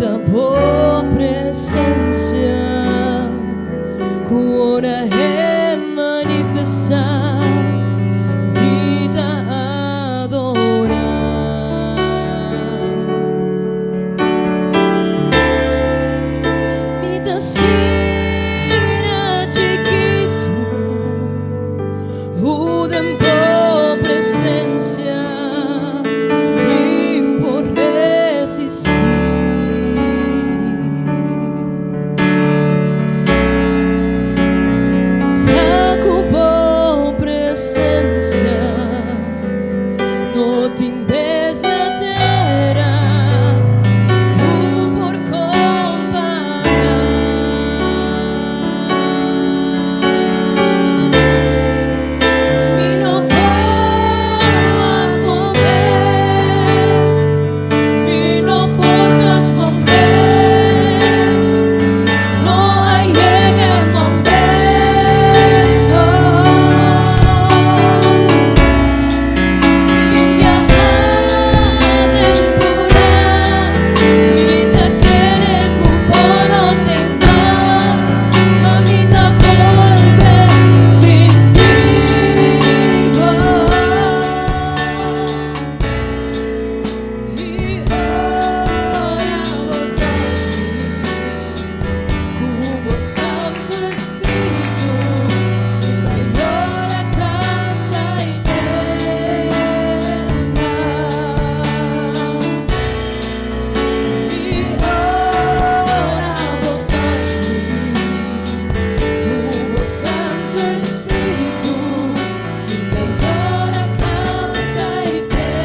Ta bo presencia cu ora e manifesta, mi ta adora. Mi ta asina chikito cu den bo presencia mi por resisti. Ta cu bo presencia no tin bes na tera cu por compara. Mi no por wak bo mes, mi no por touch bo mes, no a yega e momento. Tin biaha den pura, mi ta kere cu bo no t'ey mas, ma mi ta bolbe sinti bo. Y ora bo touch mi, cu bo Santo Spirito, mi ta yora, canta y tembla. Y ora bo touch mi, cu bo Santo Spirito, mi ta yora, canta y tembla.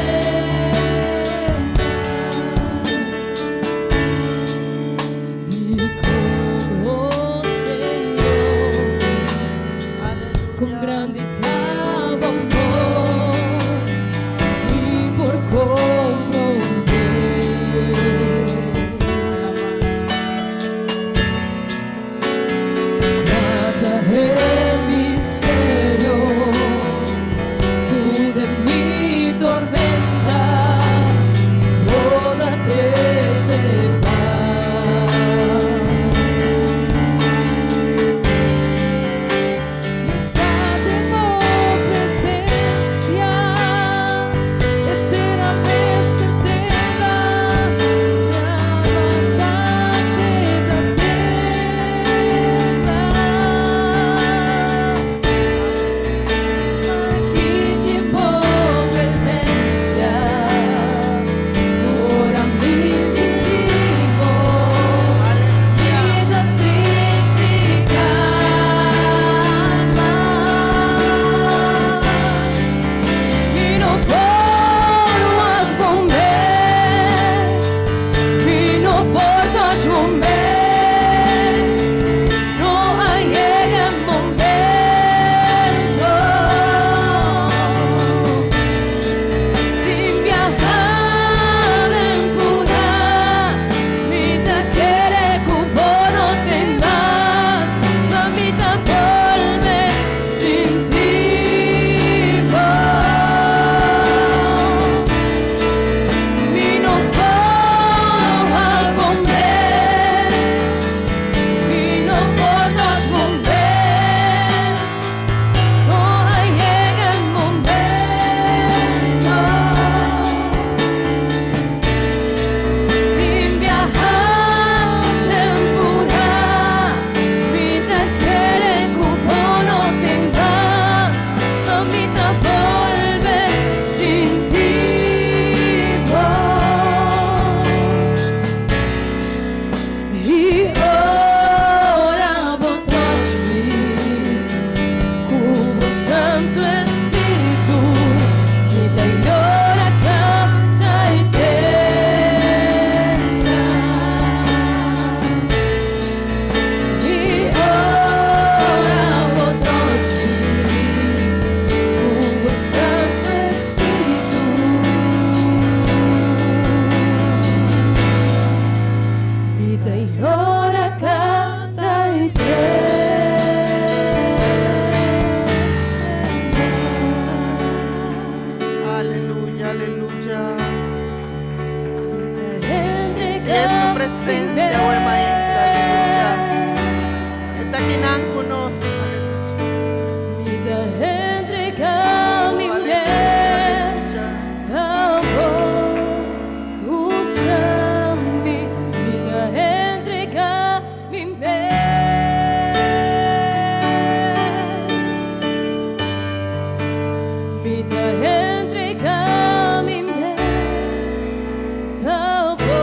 Di con, Señor, con grandi ta bo amor, mi por comprende. Cua ta e misterio cu den mi tormenta bo ta trece paz. Mi sa den bo presencia, e tera mester tembla, mi alma tambe ta tembla. Aki den bo presencia, ora mi sinti bo, mi ta sinti calma. Mi no por wak bo mes, mi no por touch bo mes, no a yega e momento. Tin biaha den pura, mi ta kere cu bo no t'ey mas, ma mi ta bolbe sinti bo. Mi no por wak bo mes, mi no por touch bo mes, no a yega e momento. Tin biaha den pura, mi ta kere cu bo no t'ey mas, ma mi ta bolbe sinti bo. Y ora bo touch mi, cu bo Santo Spirito, mi ta yora, canta y tembla. Y ora bo touch mi, cu bo Santo Spirito, mi ta yora, canta y tembla. Aleluya, aleluya. Entrega. presencia, awe mainta. Aleluya. E ta akinan ku nos. Aleluya. Mi ta entregá mi Oh, mes aleluya. Pa bo usa mi, mi ta entregá mi mes. Mi ta entregá mi mes pa bo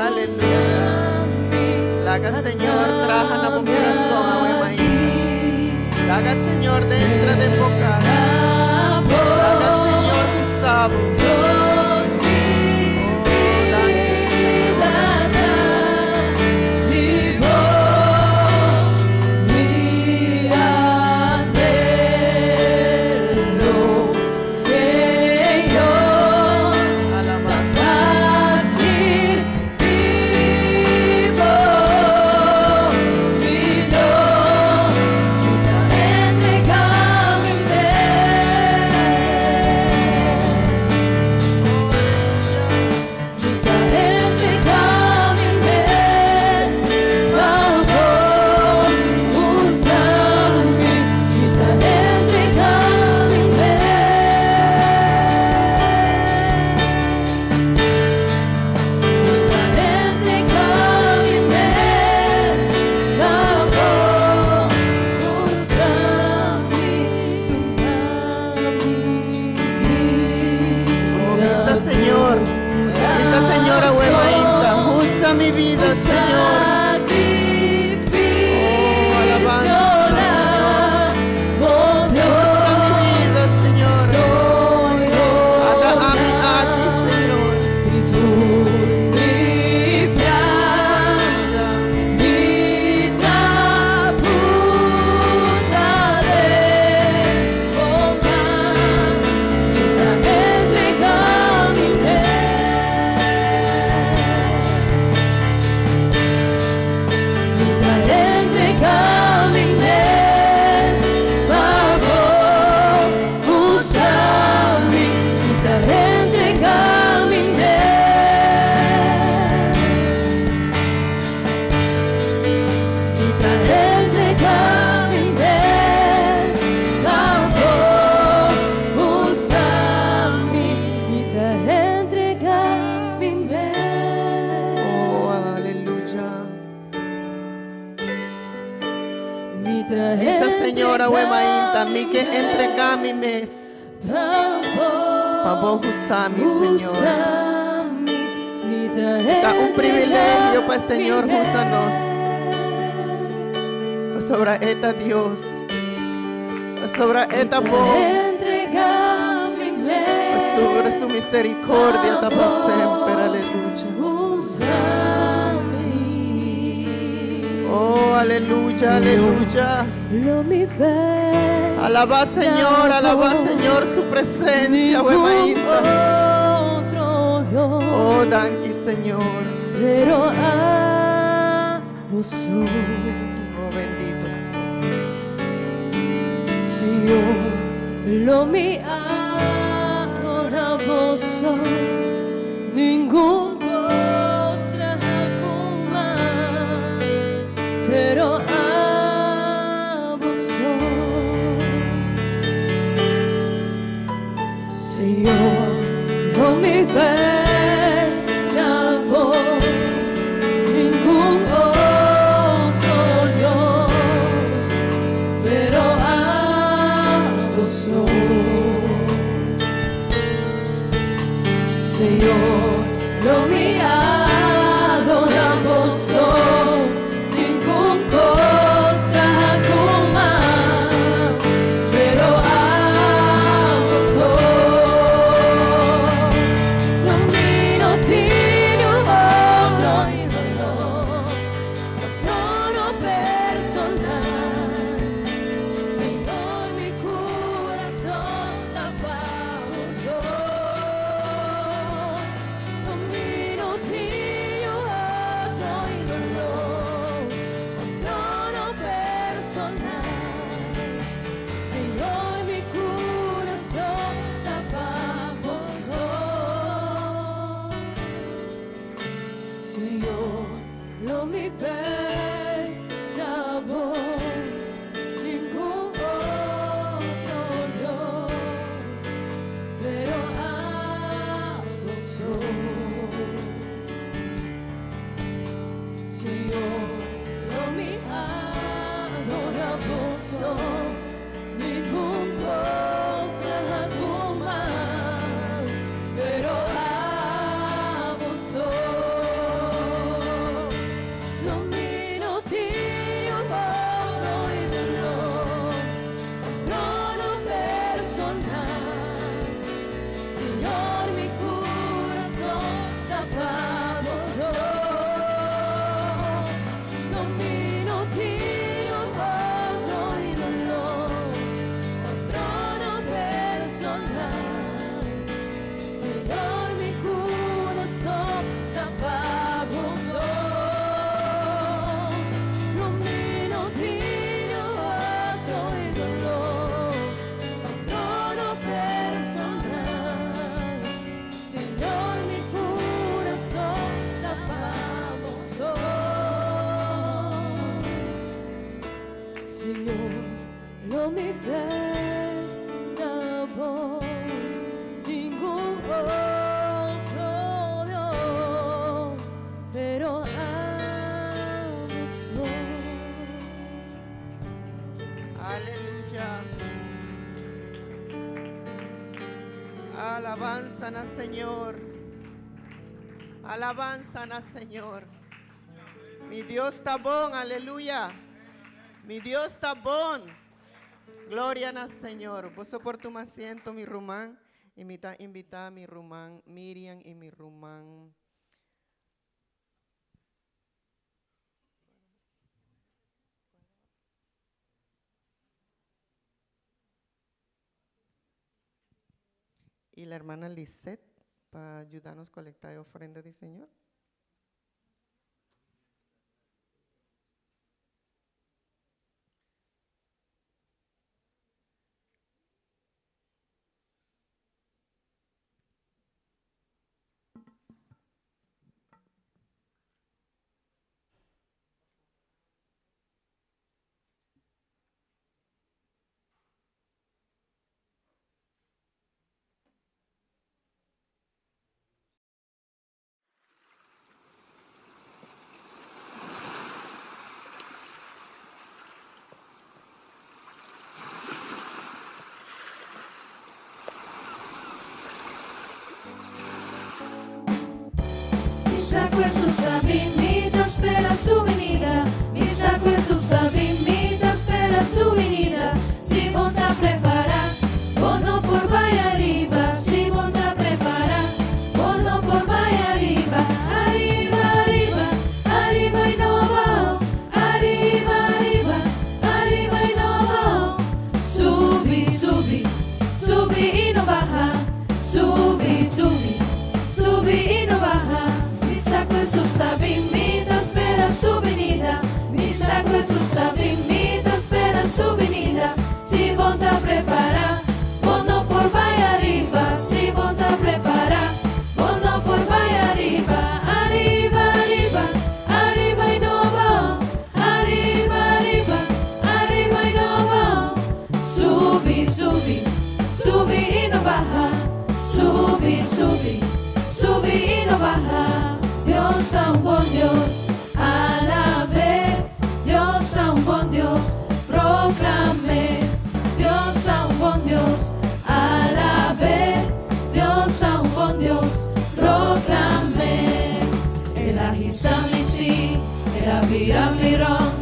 Aleluya. usa mi. Laga Señor traha na bo kurason, awe mainta. Laga Señor drenta den bo kas. Laga Señor usa bo. Dios mi Oh, danki, Señor. bida di bo, mi anhelo, Señor, Alabá. Pa sirbi bo, mi Dios, entregá mi mes. Mi ta entregá mi mes, pa bo usa mi, mi ta entregá mi mes. Mi ta entregá mi mes, pa bo usa mi, tuma mi Oh, bisa Señor. Bisa Señor, awe mainta. Usa mi bida, Señor. Oh, alabanza, Oh Usa mi bida, Señor. Soy Ata ami aki, Señor. Mi pia, mi ta punta den bo man, mi ta entregá mi mes. Mi ta entregá mi mes, pa bo usa mi, mi ta entregá mi mes. Mi ta entregá mi mes, pa bo usa mi, mi ta entregá mi mes. Oh, aleluya. Mi ta Bisa Señor, awe mainta, mi ke entregá mi mes. Pa bo usa mi, Señor. Ta un privilegio pa Señor usa nos. Pasobra e ta Dios. Pasobra e ta bon. Pasobra su misericordia ta pa semper. Aleluya. Oh, aleluya, aleluya. Lo mi Alabá Señor, alabá Señor su presencia, awe mainta. otro Dios, Oh, danki, Señor. pero abo so. Oh, bendito seas. Señor, lo mi adorá bo so, ningun kos ku man, pero abo so. Señor, lo mi bo, ningun otro Dios, pero abo so. Señor, lo mi adorá bo so, ningun kos ku man, pero abo so. Lo mi no tin otro ídolo, trono personal. Señor, mi kurason ta pa bo so. Lo mi no tin otro ídolo. Alabanza na Señor. Alabanza na Señor. Mi Dios ta bon, aleluya. Mi Dios ta bon. Gloria na Señor. Boso por tuma asiento, mi ruman. Y mi ta invita mi ruman Miriam y mi ruman Y la hermana Lisette pa yuda nos colecta e ofrenda di Señor. Mi sa ku Hesus ta bin, mi ta spera su binida. Mi sa ku Hesus ta bin, mi ta spera su binida. Si bo ta prepará, bo no por bai ariba. Si bo ta prepará, bo no por bai ariba. Ariba, ariba, ariba i no abou. Ariba, ariba, ariba i no abou. Subi, subi, subi i no baha. Subi, subi, subi i no baha. Mi sa ku Hesus ta bin, mi ta spera su binida. Mi sa ku Hesus ta bin, mi ta spera su binida. Si bo ta prepará, bo no por bai ariba. Si bo ta prepará, bo no por bai ariba. Ariba, ariba, ariba i no abou. Ariba, ariba, ariba i no abou. Subi, subi, subi i no baha. Subi, subi, subi i no baha. Dios ta un bon Dios, alab'é. Dios ta un bon Dios, proklam'é. Dios ta un bon Dios, alab'é. Dios ta un bon Dios, proklam'é. El a hisa mi sí, el a bira mi rònt,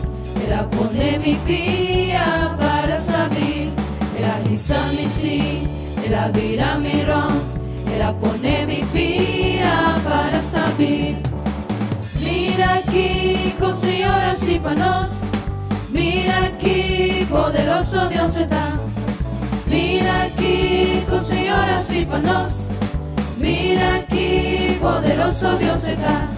el a pone mi pia para stabil. El a hisa mi sí, el a bira mi rònt, el a pone mi pia para stabil. Mira kiko Señor a hasi pa nos, mira ki poderoso Dios e ta. Mira kiko Señor a hasi pa nos, mira ki poderoso Dios e ta.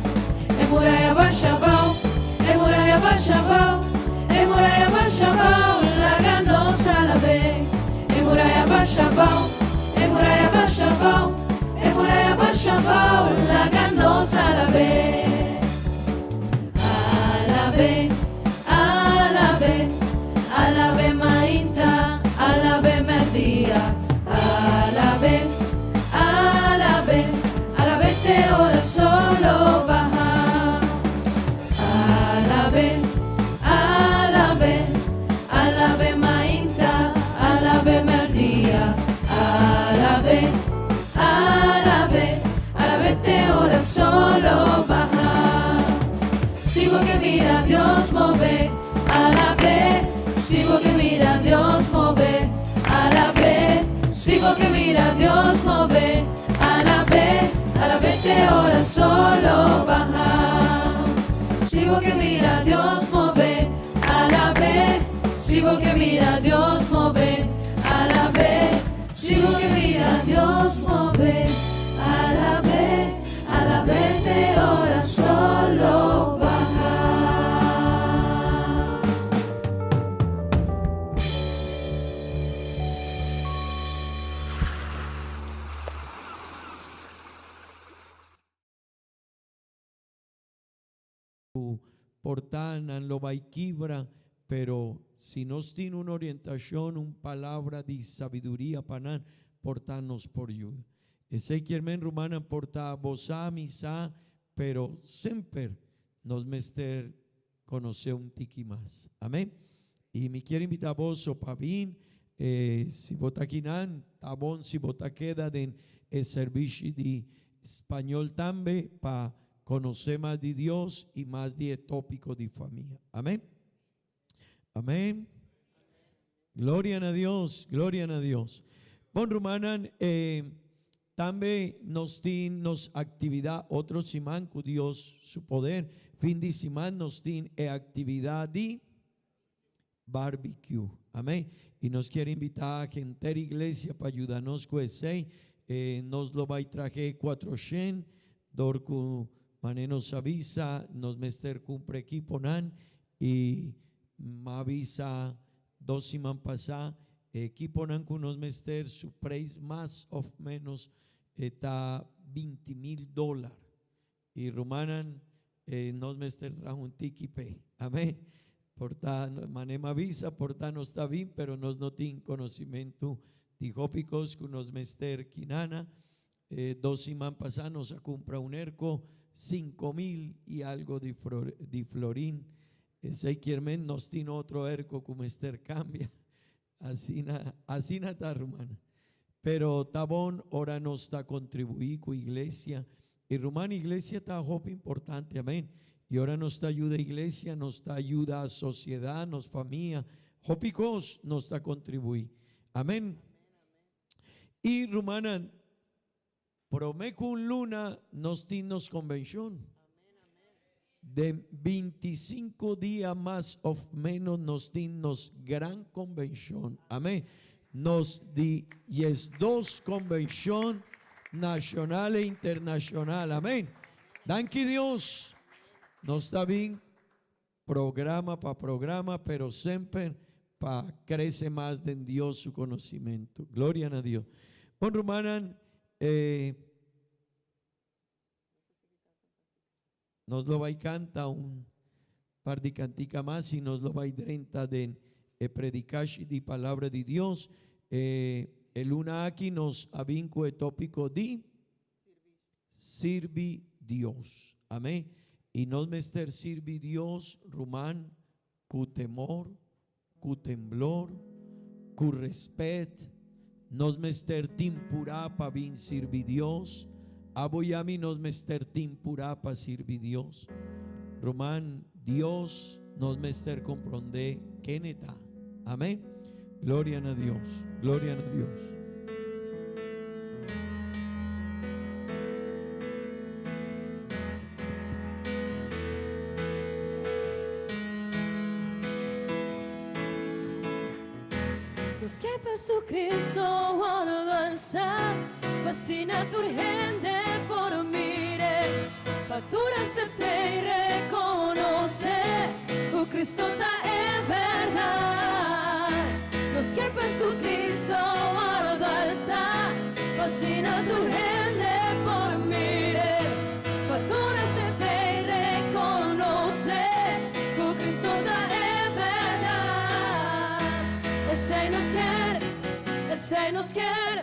E muraya basha abou, e muraya basha abou, e muraya basha abou, laga nos alab'é. E muraya basha abou, e muraya basha abou, e muraya basha abou, laga nos alab'é. Alab'é, alab'é, alab'é mainta, alab'é mèrdia. Alab'é, alab'é, alab'é te ora solo baha. Alab'é, alab'é, alab'é mainta, alab'é mèrdia. Alab'é, alab'é, alab'é te ora solo baha. Si bo ke mira Dios move, alab'é. Si bo ke mira Dios move, alab'é. Si bo ke mira Dios move, alab'é. Alab'é te ora solo baha. Si bo ke mira Dios move, alab'é. Si bo ke mira Dios move, alab'é. Si bo ke mira Dios move, alab'é. Alab'é te ora solo baha. Ku por ta nan lo bai kibra, pero si nos tin un orientashon, un palabra di sabiduria pa nan, por ta nos por yuda. Esei kier men, rumannan, por ta bo sa, mi sa, pero semper nos mester konosé un tiki mas. Amen. I mi kier invitá boso pa bin. Eh, si bo ta akinan, ta bon si bo ta keda den e servishi di spañol tambe pa konosé mas di Dios i mas di e tópiko di famia. Amén. Amén. Gloria na Dios, gloria na Dios. Bon rumannan, eh, tambe nos tin nos aktividat otro siman ku Dios su poder. Fin di siman nos tin e aktividat di barbecue. Amén. I nos kier invitá henter iglesia pa yuda nos ku esei. Eh, nos lo bai trahe 400 dor ku mane nos a bisa nos mester kumpra ekiponan i m'a bisa dos siman pasá e ekiponan ku nos mester su preis mas òf ménos e ta 20,000 dòler. I rumannan, nos mester traha un tiki p'e. Amén. Por ta, mane m'a bisa, por ta nos ta bin, pero nos no tin conocimentu di hopi cos cu nos mester kinana. Dos siman pasá nos a cumpra un erco 5000 i algo di di florin. Esey kier men nos tin otro erco cu mester cambia. Asina, asina ta, ruman. Pero ta bon ora nos ta contribuí cu iglesia. Y ruman, iglesia ta hopi importante, amen. Y ora nos ta yuda iglesia, nos ta yuda sociedad, nos famia, hopi cos nos ta contribuí. Amen. Y rumannan, Prome ku un luna nos tin nos konvenshon. Den 25 dia mas òf ménos nos tin nos gran konvenshon. Amén. Nos di 12 konvenshon nashonal e internashonal. Amén. Danki Dios. Nos ta bin programa pa programa, pero semper pa krese mas den Dios su konosimentu. Gloria na Dios. Bon rumannan, eh, nos lo bai kanta un par di kantika mas i nos lo bai drenta den e predikashi di Palabra di Dios. Eh, e luna aki nos a bin ku e tópiko di Sirbi Dios. Amén. I nos mester sirbi Dios, ruman, ku temor, ku temblor, ku respet. Nos mester tin purá pa bin sirbi Dios. Abo i ami nos mester tin purá pa sirbi Dios. Ruman, Dios nos mester komprondé ken e ta. Amén. Gloria na Dios. Gloria na Dios. Nos kier pa Jesucristo wòrdu alsá, pa asina tur hende por mir'é, pa tur asept'é i rekonosé ku Cristo ta e bèrdat. Nos kier pa Jesucristo wòrdu alsá, pa asina tur hende por mir'é, pa tur asept'é i rekonosé ku Cristo ta e bèrdat. Esei nos kier, esei nos kier,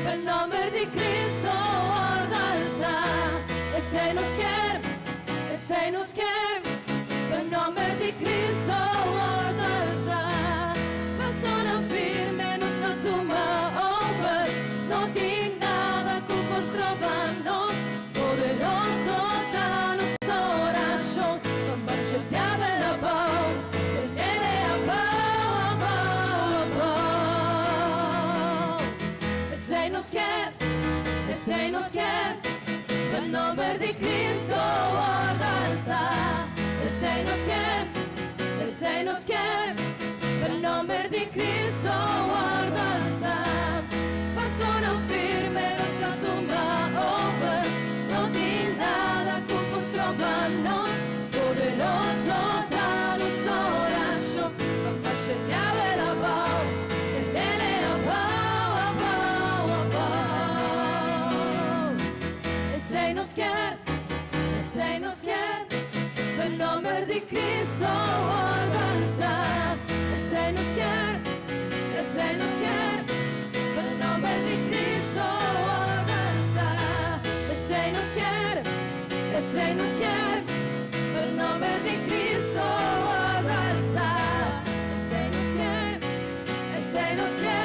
pa e nòmber di Cristo wòrdu alsá. Esei nos kier, esei nos kier, pa e nòmber di Cristo wòrdu alsá. Pasonan firme nos ta tuma over, no tin nada ku por stroba nos. Poderoso ta nos orashon, pa basha diabel abou, tenele abou, abou, abou. Esei nos kier, esei nos kier, pa nòmber di Cristo wòrdu alsá. Esei nos kier, esei nos kier, pa nòmber di Cristo wòrdu alsá. Pasonan firme nos ta tuma over, no tin nada ku por stroba nos. Poderoso ta nos orashon, pa basha diabel abou, tenele abou, abou, abou. Esei nos kier, esei nos kier, pa e nòmber di Cristo wòrdu alsá. Esei nos kier, esei nos kier, pa e nòmber di Cristo wòrdu alsá. Esei nos kier, esei nos kier, pa e nòmber di Cristo wòrdu alsá. Esei nos kier, esei nos kier.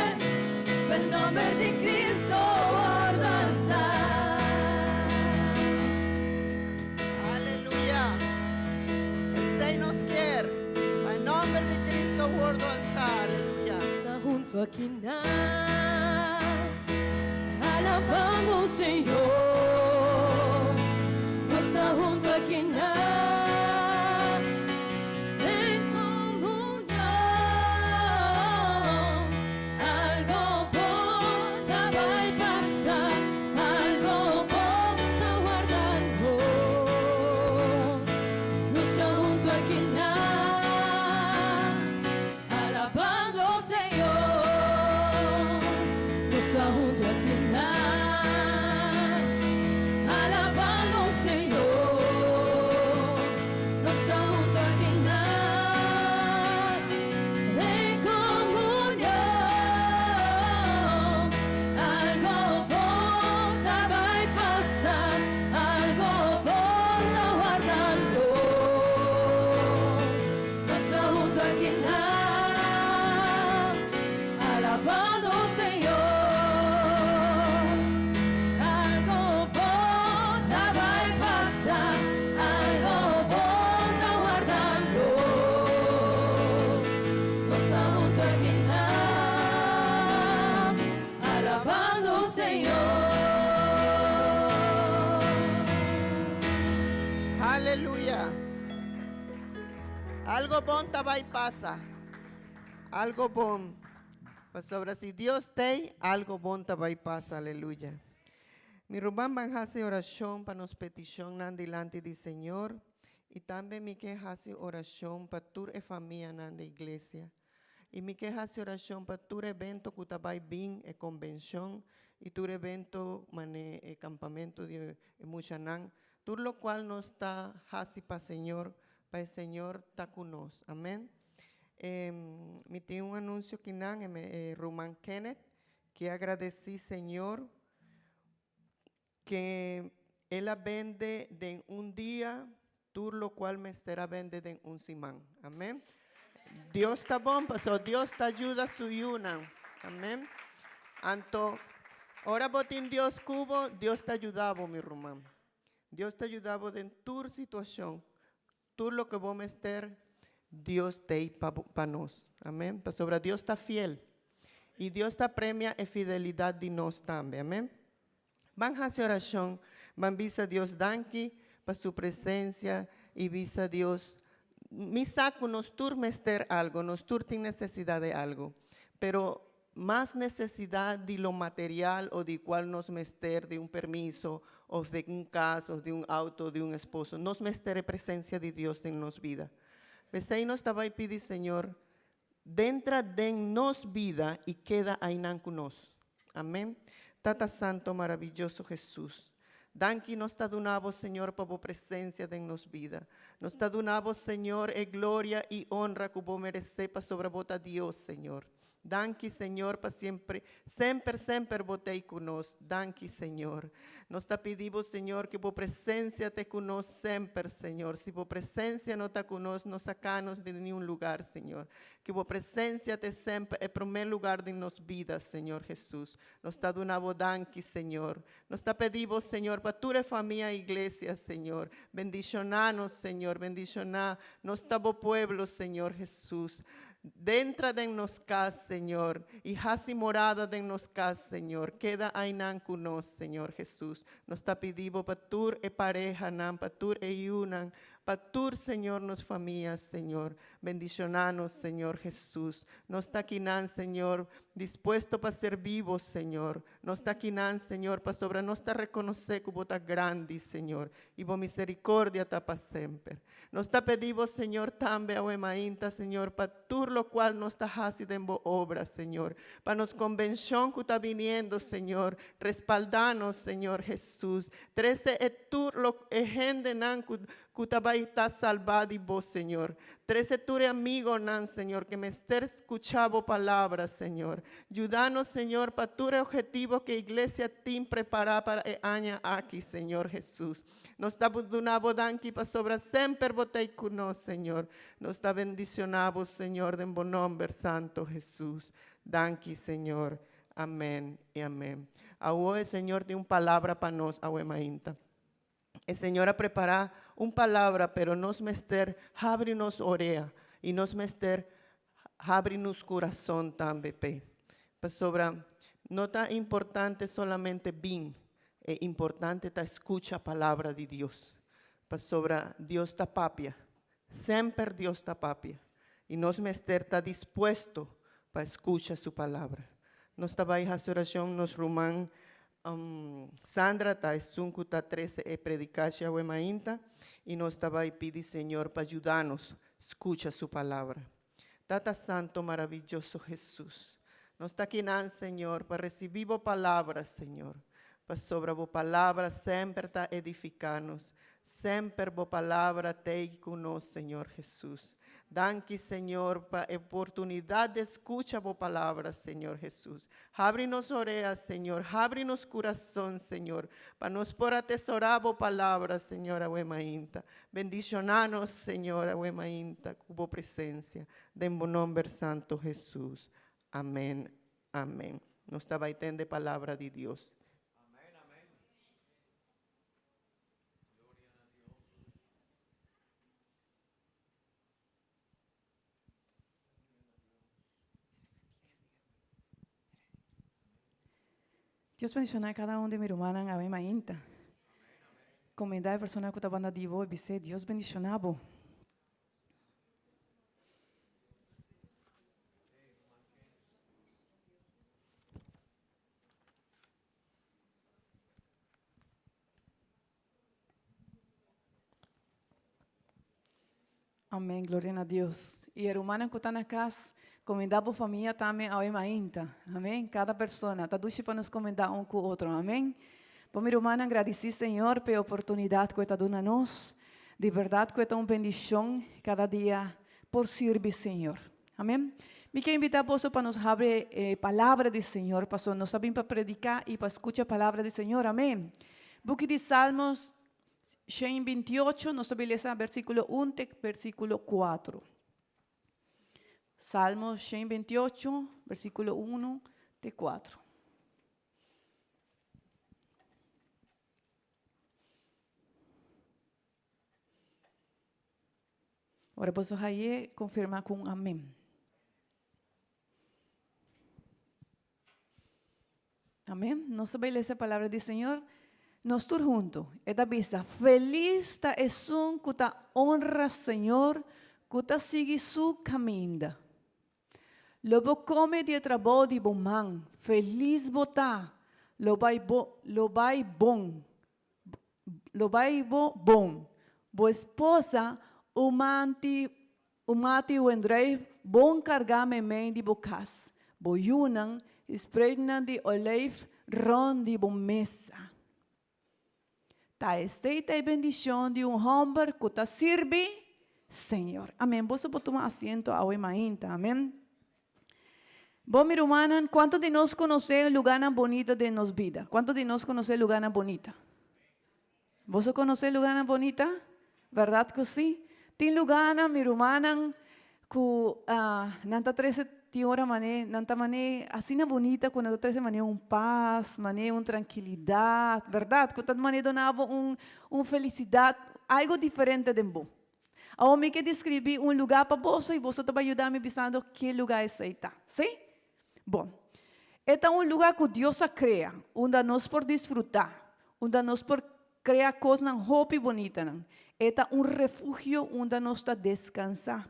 akinan, alabando Señor. Nos ta hunto akinan, den comunion. Algo bon ta bay pasa, algo bon ta wardando. Nos ta hunto akinan, alabando Señor. Nos ta hunto akinan, alabando Señor. Nos ta hunto akinan, den comunion. Algo bon ta bay pasa, algo bon ta wardando. Nos ta hunto akinan, alabando Señor. Algo bon ta bay pasa, algo bon ta wardando. Nos ta hunto akinan, alabando Señor. Aleluya. Algo bon ta bay pasa. Algo bon. Pasobra si Dios t'ey, algo bon ta bay pasa. Aleluya. Mi ruman, ban hasi oracion pa nos peticionnan dilanti di Señor. Y tambe mi ke hasi oracion pa tur e famianan di iglesia. Y mi ke hasi oracion pa tur evento ku ta bay bin e convención y tur evento mane e campamento di muchanan. Tur locual nos ta hasi pa Señor, pa Señor ta ku nos. Amen. Mi tin un anuncio akinan, ruman Kenneth, ke gradici Señor ku el a bende den un dia, tur locual mester a bende den un siman. Amen. Dios ta bon, paso Dios ta yuda su yunan. Amen. Anto, ora bo tin Dios ku bo, Dios ta yuda bo, mi ruman. Dios ta yuda bo den tur situacion. Tur loke bo mester, Dios t'ey pa nos. Amen. Pasobra Dios ta fiel. Y Dios ta premia e fidelidad di nos tambe. Amen. Ban hasi oracion, ban bisa Dios danki pa su presencia y bisa Dios, mi sa ku nos tur mester algo, nos tur tin necesidad di algo, pero mas necesidad di lo material o di cual nos mester di un permiso o di un cas o di un auto, di un esposo, nos mester e presencia di Dios den nos bida. P'esey nos ta bay pidi Señor, drenta den nos bida y keda einan ku nos. Amen. Tata Santo, maraviyoso Jesus. Danki nos ta duna bo, Señor, pa bo presencia den nos bida. Nos ta duna bo, Señor, e gloria y honra ku bo merece pasobra bo ta Dios, Señor. Danki, Señor, pa semper, semper, semper bo t'ey ku nos. Danki, Señor. Nos ta pidi, Señor, ku bo presencia ta ku nos semper, Señor. Si bo presencia no ta ku nos, no saca nos di ningun lugar, Señor. Ku bo presencia ta semper e prome lugar den nos bida, Señor Jesus. Nos ta duna bo danki, Señor. Nos ta pidi, Señor, pa tur famia y iglesia, Señor. Bendiciona nos, Señor. Bendiciona nos ta bo pueblo, Señor Jesus. Drenta den nos cas, Señor, y hasi morada den nos cas, Señor. Keda einan ku nos, Señor Jesus. Nos ta pidi pa tur e parehanan, pa tur e yiunan, pa tur, Señor, nos famia, Señor. Bendiciona nos, Señor Jesus. Nos ta akinan, Señor, dispuesto pa sirbi bo, Señor. Nos ta akinan, Señor, pasobra nos ta reconoce ku bo ta grandi, Señor. Y bo misericordia ta pa semper. Nos ta pidi, Señor, tambe awe mainta, Señor, pa tur locual nos ta hasi den bo obra, Señor. Pa nos convencion ku ta biniendo, Señor. Respalda nos, Señor Jesus. Trece e tur lo e hendenan ku ta bay ta salva di bo, Señor. Trece tur amigonan, Señor, ku mester scucha bo palabra, Señor. Yuda nos, Señor, pa tur objetivo ku iglesia tin prepara pa e aña aki, Señor Jesus. Nos ta duna bo danki pasobra semper bo t'ey ku nos, Señor. Nos ta bendiciona bo, Señor, den bo nomber santo Jesus. Danki, Señor. Amen y amen. Awor, Señor tin un palabra pa nos, awe mainta. E Señor a prepara un palabra, pero nos mester habri nos orea y nos mester habri nos curason tambe. Pe. Pasobra no ta importante solamente bin, e importante ta skucha palabra di Dios. Pasobra Dios ta papia. Semper Dios ta papia. I nos mester ta dispuesto pa skucha su palabra. Nos ta bai hasi orashon, nos ruman Sandra ta esun ku ta trese e predikashi awe mainta i nos ta bai pidi Señor pa yuda nos skucha su palabra. Tata Santo maraviyoso Hesus, nos ta akinan Señor pa risibi bo palabra Señor, pasobra bo palabra semper ta edifiká nos, semper bo palabra t'ei ku nos Señor Hesus. Danki Señor pa e oportunidat di skucha bo palabra Señor Hesus. Habri nos orea Señor, habri nos kurason Señor, pa nos por atesorá bo palabra Señor awe mainta. Bendishoná nos Señor awe mainta ku bo presensia. Den bo nomber santo Hesus. Amèn, amèn. Nos ta bai tende palabra di Dios. Dios bendiciona cada un di mi rumannan awe mainta. Comenda e persona cu ta banda di bo y bis'é Dios bendiciona bo. Amén, gloria na Dios. Y e rumannan cu ta na cas, comenda bo famia tambe awe mainta. Amén. Cada persona ta dushi pa nos comenda un cu otro. Amén. Bo mi rumannan gradici Señor pa e oportunidad cu e ta duna nos. Di berdad cu e ta un bendicion cada dia por sirbi Señor. Amén. Mi ke invita boso pa nos habri e palabra di Señor, pasobra nos ta bin pa predica y pa scucha palabra di Señor. Amén. Buki di Salmos 128, nos ta bin lesa versículo 1 te versículo 4. Salmos 128, versículo 1 te 4. Ora boso haye, confirma cu un amen. Amén. Nos ta bay lesa e palabra di Señor. Nos tur hunto. E ta bisa, Feliz ta esun cu ta honra Señor, cu ta sigui su caminda. Lo bo come di e trabou di bo man. Feliz bo ta. Lo bay bo, lo bay bon. Lo bay bo bon. Bo esposa, un manti Un mati wendruif bon kargá meimei di bo kas, bo yunan i spreitnan di olijf rònt di bo mesa. Ta esei ta e bendishon di un hòmber ku ta sirbi Señor. Amén. Boso por tuma asiento awe mainta. Amén. Bo, mi rumannan, kuantu di nos konosé lugánan bonita den nos bida? Kuantu di nos konosé lugánan bonita? Boso konosé lugánan bonita? Bèrdat ku sí. Tin lugánan, mi rumannan, ku nan ta trese tin ora manera, nan ta manera asina bonita ku nan ta trese manera un pas, manera un trankilidat, bèrdat? Ku ta manera duna bo un un felisidat, algu diferente den bo. Awor mi ke deskribí un lugá pa boso i boso ta bai yuda mi bisando ke lugá esei ta. Sí? Bon, e ta un lugá ku Dios a krea, unda nos por disfrutá, unda nos por krea kosnan hopi bonitanan. E ta un refugio unda nos ta deskansá,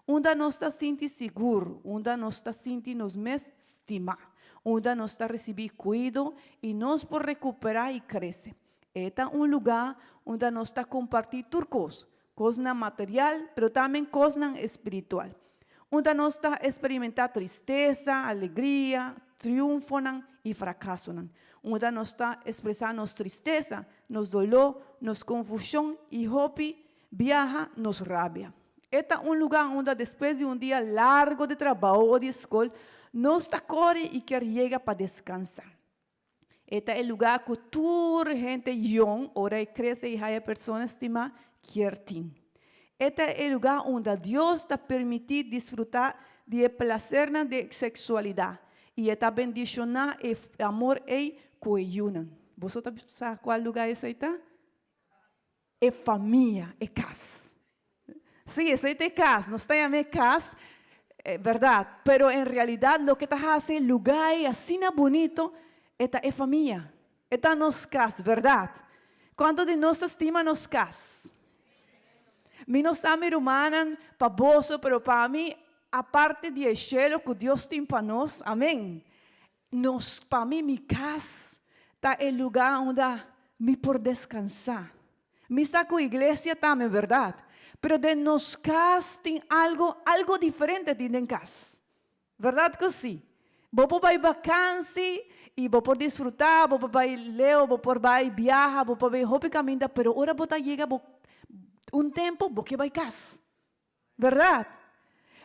unda nos ta sinti sigur, unda nos ta sinti nos mes stimá, unda nos ta risibí kuido i nos por rekuperá i krese. E ta un lugá unda nos ta kompartí tur kos, kosnan material, pero tambe kosnan espiritual. Unda nos ta eksperimentá tristesa, alegria, triunfonan i frakasonan. Unda nos ta ekspresá nos tristesa, nos doló, nos konfushon i hopi biaha nos rabia. E ta un lugá unda despues di un dia largo di trabou o di skol, nos ta kore i kier yega pa deskansá. E ta e lugá ku tur hende yòn ora e krese i haya persona stimá kier tin. E ta e lugá unda Dios ta permití disfrutá di e plasernan di seksualidat i e ta bendishoná e amor ei ku e yunan. Boso ta sa kual lugá esei ta? E famia, e kas. Sí, esei ta e kas. Nos ta yama e kas. Berdad. Pero en realidad loke ta haci lugar ey asina bunito e ta e famia. E ta nos cas, berdad? Cuanto di nos ta stima nos cas? Mi no sa mi rumannan pa boso, pero pa mi aparte di e shelo cu Dios tin pa nos, amen, nos pa mi mi cas ta e lugar unda mi por descansa. Mi sa cu iglesia tambe, berdad? Pero den nos cas tin algo, algo diferente tin den cas. Berdad cu si? Bo por bay vakantie y bo por disfruta, bo por bay leu, bo por bay biaha, bo por bay hopi caminda, pero ora bo ta yega bo un tempo bo ke bay cas. Berdad?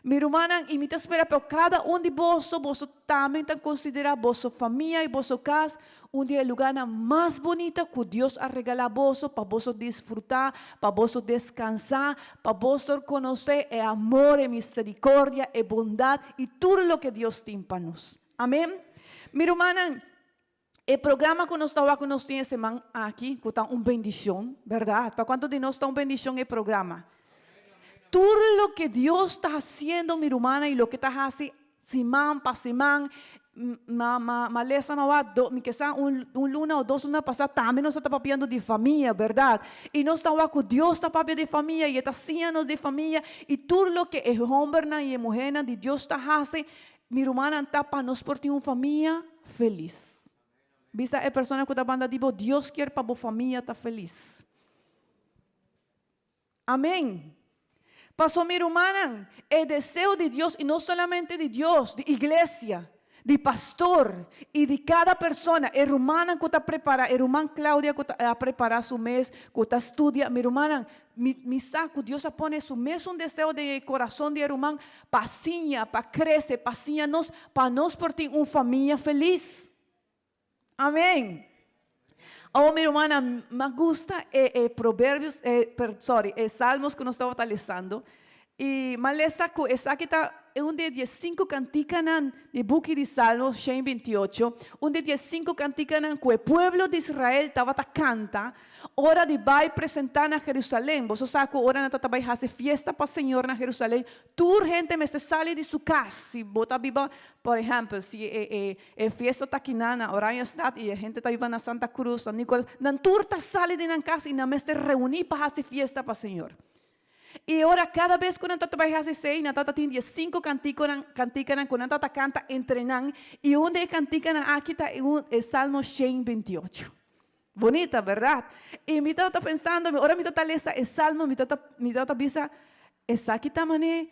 Mi rumannan, y mi ta spera pa cada un di boso, boso tambe ta considera boso famia y boso cas un di e lugarnan mas bunita cu Dios a regala boso pa boso disfruta, pa boso descansa, pa boso conoce e amor, e misericordia, e bondad y tur loke Dios tin pa nos. Amen. Mi rumannan, e programa cu nos ta wak cu nos tin e seman aki, cu ta un bendicion, berdad? Pa cuanto di nos ta un bendicion e programa? Tur loke Dios ta haciendo, mi rumannan, y loke ta haci siman pa siman, ma, ma, ma lesa ma wak, do, mi ke sa un, un luna o dos luna pasa tambe nos a ta papiando di famia, berdad? Y nos ta wak cu Dios ta papia di famia y e ta siña nos di famia y tur loke e hombernan y e muhernan di Dios ta haci, mi rumannan, ta pa nos por tin un famia felis. Bisa e persona cu ta banda di bo, Dios kier pa bo famia ta felis. Amen. Paso mi rumannan, e deseo di Dios, y no solamente di Dios, di iglesia, di pastor y di cada persona, e rumannan cu ta prepara, e ruman Claudia cu ta a prepara su mes, cu ta studia, mi rumannan, mi mi sa cu Dios a pone su mesun deseo den e corazon di e ruman pa siña, pa crece, pa siña nos, pa nos por tin un famia feliz. Amen. Awor mi rumannan, mi a gusta e e proverbios, e per sorry, e salmos ku nos tabata lesando. I mi a lesa ku esaki ta un di e diesinku kantikanan di buki di Salmos shen bintiocho, un di e diesinku kantikanan ku e pueblo di Israel tabata kanta ora di bai presentá na Jerusalén. Boso sa ku ora nan tabata bai hasi fiesta pa Señor na Jerusalén, tur hende mester sali di su kas. Si bo ta biba, por ehèmpel, si e e E fiesta ta kiná na Oranjestad i e hende ta biba na Santa Cruz, San Nicolas. Nan tur ta sali di nan kas i nan mester reuní pa hasi fiesta pa Señor. I ora kada bes ku nan ta bai hasi esei, nan tabata tin di e sinku kantikonan, kantikanan ku nan tabata kanta entre nan, i un di e kantikanan aki ta un e Salmo shen bintiocho. Bunita, bèrdat? I mi tabata pensando, ora mi tabata lesa e salmo, mi tabata mi tabata bisa, esaki ta manera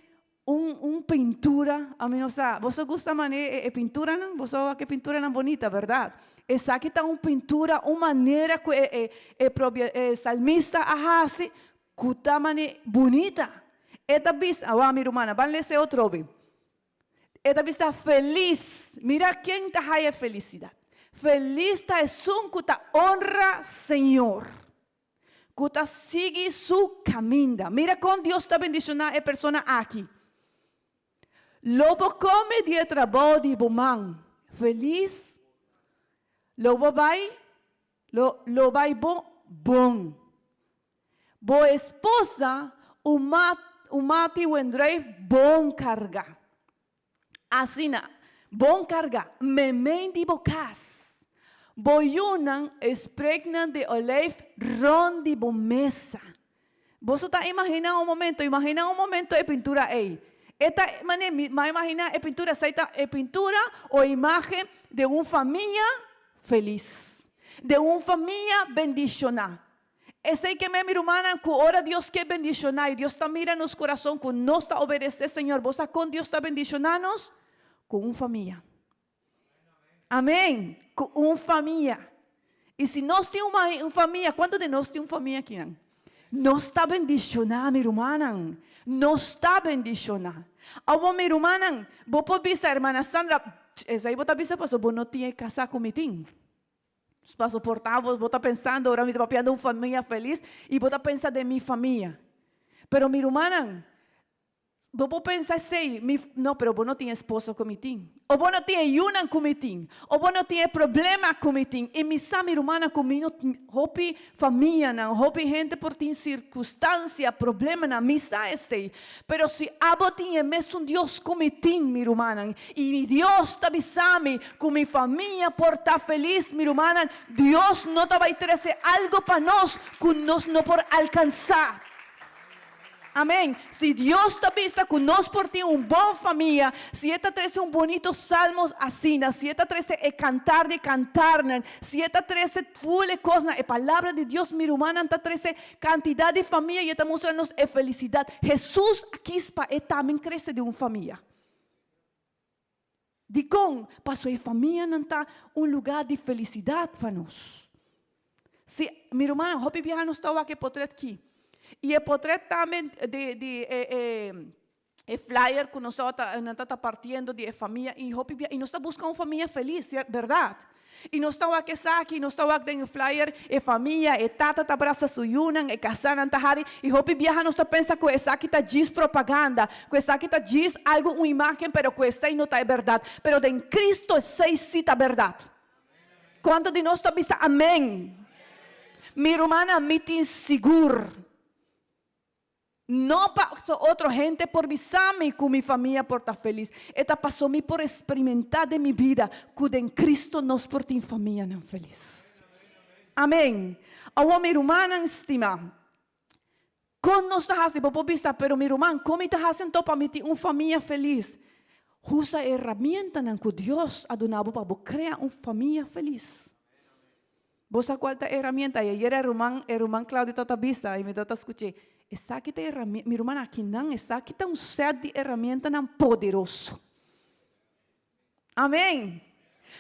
Un un pintura, ami no sa, boso gusta mane e pinturanan? Boso a wak e pinturanan bonita, berdad? Esaki ta un pintura, un manera ku e e e propio e salmista a hasi ku ta mane bunita. E ta bisa, awor mi rumannan, ban lesa e otro be. E ta bisa felis, mira ken ta haya e felisidat. Felis ta esun ku ta honra Señor. Ku ta sigui su kaminda. Mira kon Dios ta bendishoná e persona aki. Lo bo kome di e trabou di bo man. Felis lo bo bai, lo lo bai bo bon. Bo esposa un mat un mati wendruif bon kargá. Asina, bon kargá meimei di bo kas. Bo yunan e spreknan di olijf rònt di bo mesa. Boso ta imaginá un momento, imaginá un momento e pintura ei. E ta manera, mi a imaginá e pintura, esei ta e pintura o imágen di un famia felis, di un famia bendishoná. Esei ke men, mi rumannan, ku ora Dios ke bendishoná i Dios ta mira nos kurason ku nos ta obedesé Señor, bo sa kon Dios ta bendishoná nos? Ku un famia. Amén. Ku un famia. I si nos tin un famia, kuantu di nos tin un famia akinan? Nos ta bendishoná, mi rumannan. Nos ta bendishoná. Awor, mi rumannan, bo por bisa, Hermana Sandra, esei bo ta bisa pasobra bo no tin e kasá ku mi tin. Pa soportá bo, bo ta pensando, ora mi ta papiando un famia felis, i bo ta pensa den mi famia. Pero mi rumannan, Bo por pensa esei, mi, no, pero bo no tin esposo ku mi tin. O bo no tin e yunan ku mi tin. O bo no tin e problema ku mi tin. I mi sa, mi rumannan, ku mi no hopi famianan, hopi hende por tin sirkunstansia, problemanan, mi sa esei. Pero si abo tin e mesun Dios ku mi tin, mi rumannan, i mi Dios ta bisa mi ku mi famia por ta felis, mi rumannan, Dios no ta bai trese algu pa nos ku nos no por alkansá. Amén. Si Dios ta bisa ku nos por tin un bon famia, si E ta trese un bonito salmos asina, si E ta trese e kantar di kantarnan, si E ta trese ful e kosnan, e palabra di Dios, mi rumannan, ta trese kantidat di famia i e ta mustra nos e felisidat. Hesus a kis pa e tambe krese den un famia. Dikon? Pasobra e famianan ta un lugá di felisidat pa nos. Si, mi rumannan, hopi biaha nos ta wak e potret ki. I e potret tambe di di e e e flyer ku nos tabata nan tabata partiendo di e famia i hopi biaha i nos ta buska un famia felis, bèrdat? I nos ta wak esaki, nos ta wak den e flyer e famia, e tata ta brasa su yunan, e kasanan ta hari, i hopi biaha nos ta pensa ku esaki ta djis propaganda, ku esaki ta djis algu un imágen, pero ku esei no ta e bèrdat. Pero den Cristo esei sí ta bèrdat. Kuantu di nos ta bisa amèn? Mi rumannan, mi tin sigur. No paso otro hende por bisa mi ku mi famia por ta felis. E ta paso mi por experimentá den mi bida ku den Cristo nos por tin famianan felis. Amen. Awor mi rumannan stimá, kon nos ta hasi? Bo por bisa, pero mi ruman, kon mi ta hasi anto pa mi tin un famia felis? Usa e herramientanan ku Dios a duna bo pa bo krea un famia felis. Bo sa cual ta e herramienta? Y ayer e ruman, e ruman Claudio tabata bisa y mi tabata scuch'é, Esaki ta e herramienta, mi ruman akinan, esaki ta un set di herramientanan poderoso. Amen.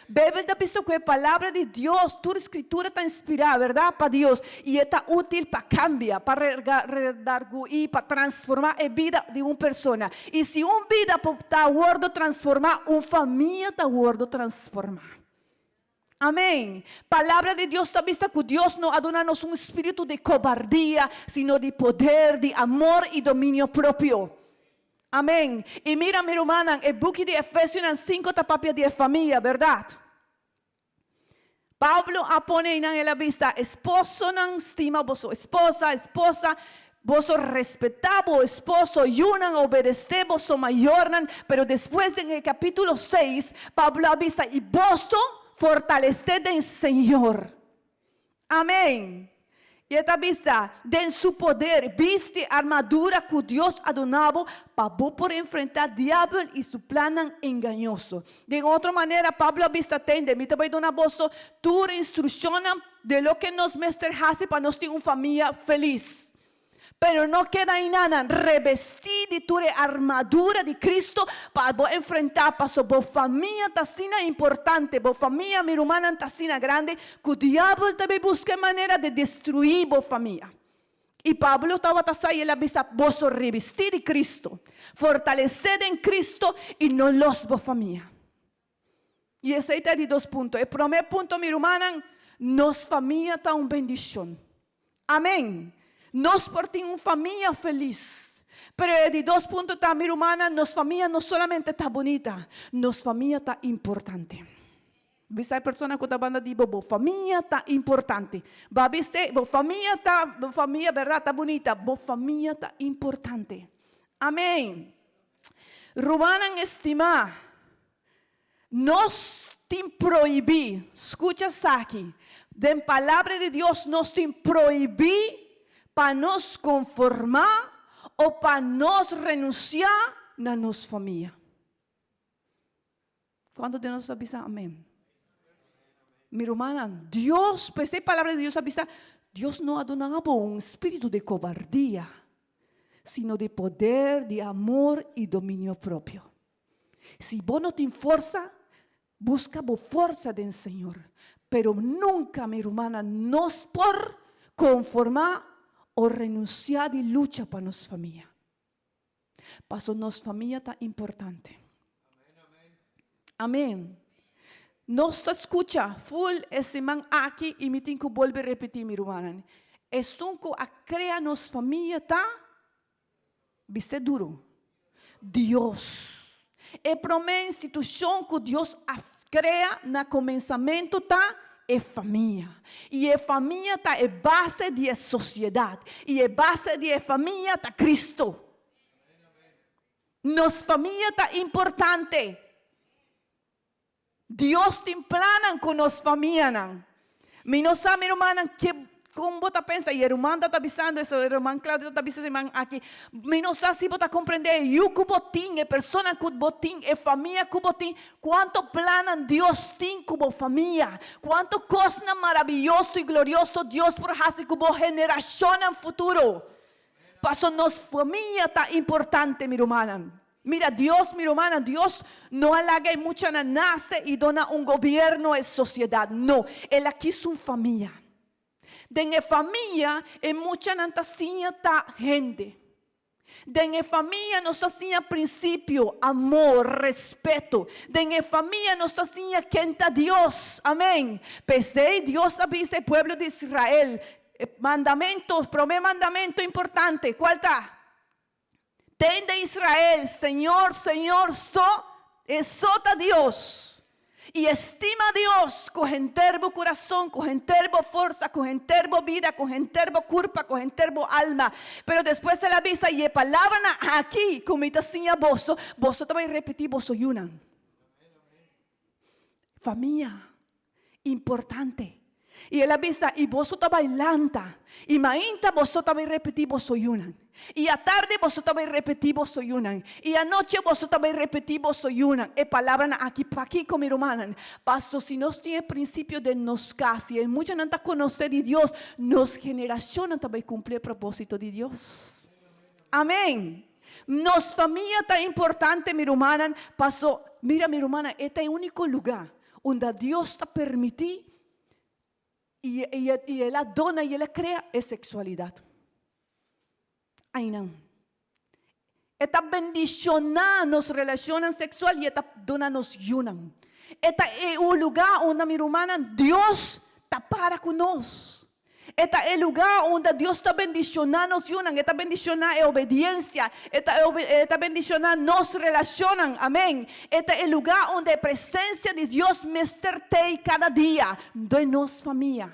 Bijbel ta bisa cu e palabra di Dios, tur scritura ta inspirá, verdad, pa Dios, y e ta útil pa cambia, pa redarguí, pa transformá e bida di un persona. Y si un bida por ta wordo transformá, un famia ta wordo transformá. Amén. Palabra di Dios ta bisa ku Dios no a duna nos un spiritu di kobardia, sino di poder, di amor i dominio propio. Amén. I mira, mi rumannan, e buki di Efesionan sinku ta papia di e famia, bèrdat? Pablo a pone einan, el a bisa, Esposonan, stima boso esposa, esposa, boso respetá bo esposo, yunan, obedesé boso mayornan. Pero despues den e kapítulo seis, Pablo a bisa, I boso fortalesé den Señor. Amén. I e ta bisa, Den su poder, bisti armadura ku Dios a duna bo pa bo por enfrentá diabel i su plannan engañoso. Den otro manera, Pablo a bisa, Tende, mi ta bai duna boso tur instrukshonnan De loke nos mester hasi pa nos tin un famia felis. Pero no keda einanan, rebestí di tur e armadura di Cristo pa bo enfrentá, paso bo famia ta asina importante, bo famia, mi rumannan, ta asina grandi, ku diabel ta bay buska e manera di destruí bo famia. I Pablo tabata sa i el a bisa, Boso rebestí di Cristo, fortalesé den Cristo i no los bo famia. I esei ta e di dos punto. E promé punto, mi rumannan, nos famia ta un bendishon. Amen. Nos por tin un famia felis. Pero e di dos punto ta, mi rumannan, nos famia no solamente ta bunita, nos famia ta importante. Bisa e persona ku ta banda di bo, bo famia ta importante. Bo a bis'é, bo famia ta, bo famia bèrdat ta bunita, bo famia ta importante. Amen. Rumannan estimá, nos tin prohibí, skucha esaki, den Palabra di Dios nos tin prohibí pa nos konformá o pa nos renunsiá na nos famia. Kuantu di nos ta bisa amén? Mi rumannan, Dios, p'esei Palabra di Dios a bisa, Dios no a duna bo un spiritu di kobardia, sino di poder, di amor i dominio propio. Si bo no tin forsa, buska bo forsa den Señor. Pero nunka, mi rumannan, nos por konformá o renunsiá di lucha pa nos famia. Paso nos famia ta importante. Amen. Nos ta skucha ful e siman aki i mi tin ku bolbe repetí mi rumannan. Esun ku a krea nos famia ta bist'é duru. Dios. E promé institushon ku Dios a krea na komensamentu ta e famia. I e famia ta e base di e sosiedat. I e base di e famia ta Kristu. Nos famia ta importante. Dios tin plannan ku nos famianan. Mi no sa, mi rumannan, ke kon bo ta pensa, i e ruman ta ta bisando eso, e ruman Claudio ta ta bisa siman aki, mi no sa si bo ta komprendé e yu ku bo tin, e persona ku bo tin, e famia ku bo tin, kuantu plannan Dios tin ku bo famia, kuantu kosnan maraviyoso i glorioso Dios por hasi ku bo generashonnan futuro. Paso nos famia ta importante, mi rumannan. Mira, Dios, mi rumannan, Dios no a laga e muchanan nase i dona un gobierno e sosiedat. No, el a kis un famia. Den e famia e muchanan ta siña ta hende. Den e famia nos ta siña prinsipio, amor, respeto. Den e famia nos ta siña ken ta Dios. Amen. P'esei Dios a bisa e pueblo di Israel, e mandamento, promé mandamento importante, kual ta? Tende Israel, Señor, Señor so, e so ta Dios. I estima Dios ku henter bo kurason, ku henter bo forsa, ku henter bo bida, ku henter bo kurpa, ku henter bo alma. Pero despues el a bisa, I e palabranan aki ku mi ta siña boso, boso ta bai repití boso yunan. Famia, importante. I el a bisa, I boso ta bai lanta, i mainta boso ta bai repetí boso yunan, i atardi boso ta bai repetí boso yunan, i anochi boso ta bai repetí boso yunan. E palabranan aki pakiko, mi rumannan? Paso si nos tin e prinsipio den nos kas i e muchanan ta konosé di Dios, nos generashonnan ta bai kumpli e propósito di Dios. Amén! Nos famia ta importante, mi rumannan, paso, mira, mi rumannan, e ta e úniko lugá unda Dios ta permití i i El a dona i El a krea e seksualidat. Ainan. E ta bendishoná nos relashonnan seksual i e ta duna nos yunan. E ta e un lugá unda, mi rumannan, Dios ta para ku nos. E ta e lugá unda Dios ta bendishoná nos yunan, e ta bendishoná e obediensia, e ta e ta bendishoná nos relashonnan. Amén. E ta e lugá unda e presensia di Dios mester t'ei kada dia den nos famia.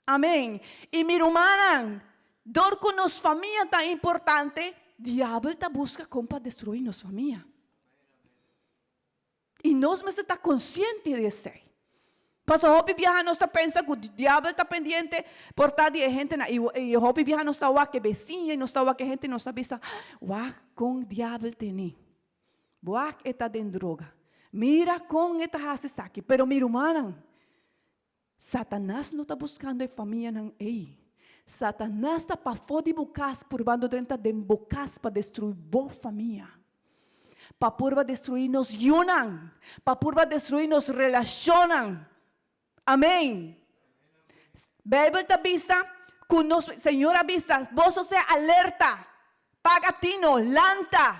Amén. I mi rumannan, dor ku nos famia ta importante, diabel ta buska kon pa destruí nos famia. I nos mester ta konsiente di esei. Pasobra hopi biaha nos ta pensa ku diabel ta pendiente por ta di e hentenan. I hopi biaha nos ta wak e besiña i nos ta wak e hente i nos ta bisa, Wak kon diabel tene. Wak e ta den droga. Mira kon e ta hasi esaki. Pero mi rumannan, Satanas no ta buskando e famianan ei. Satanas ta pafó di bo kas purbando drenta den bo kas pa destruí bo famia, pa purba destruí nos yunan, pa purba destruí nos relashonnan. Amén. Beibel ta bisa ku nos, Señor a bisa, boso sea alerta, paga tino, lanta,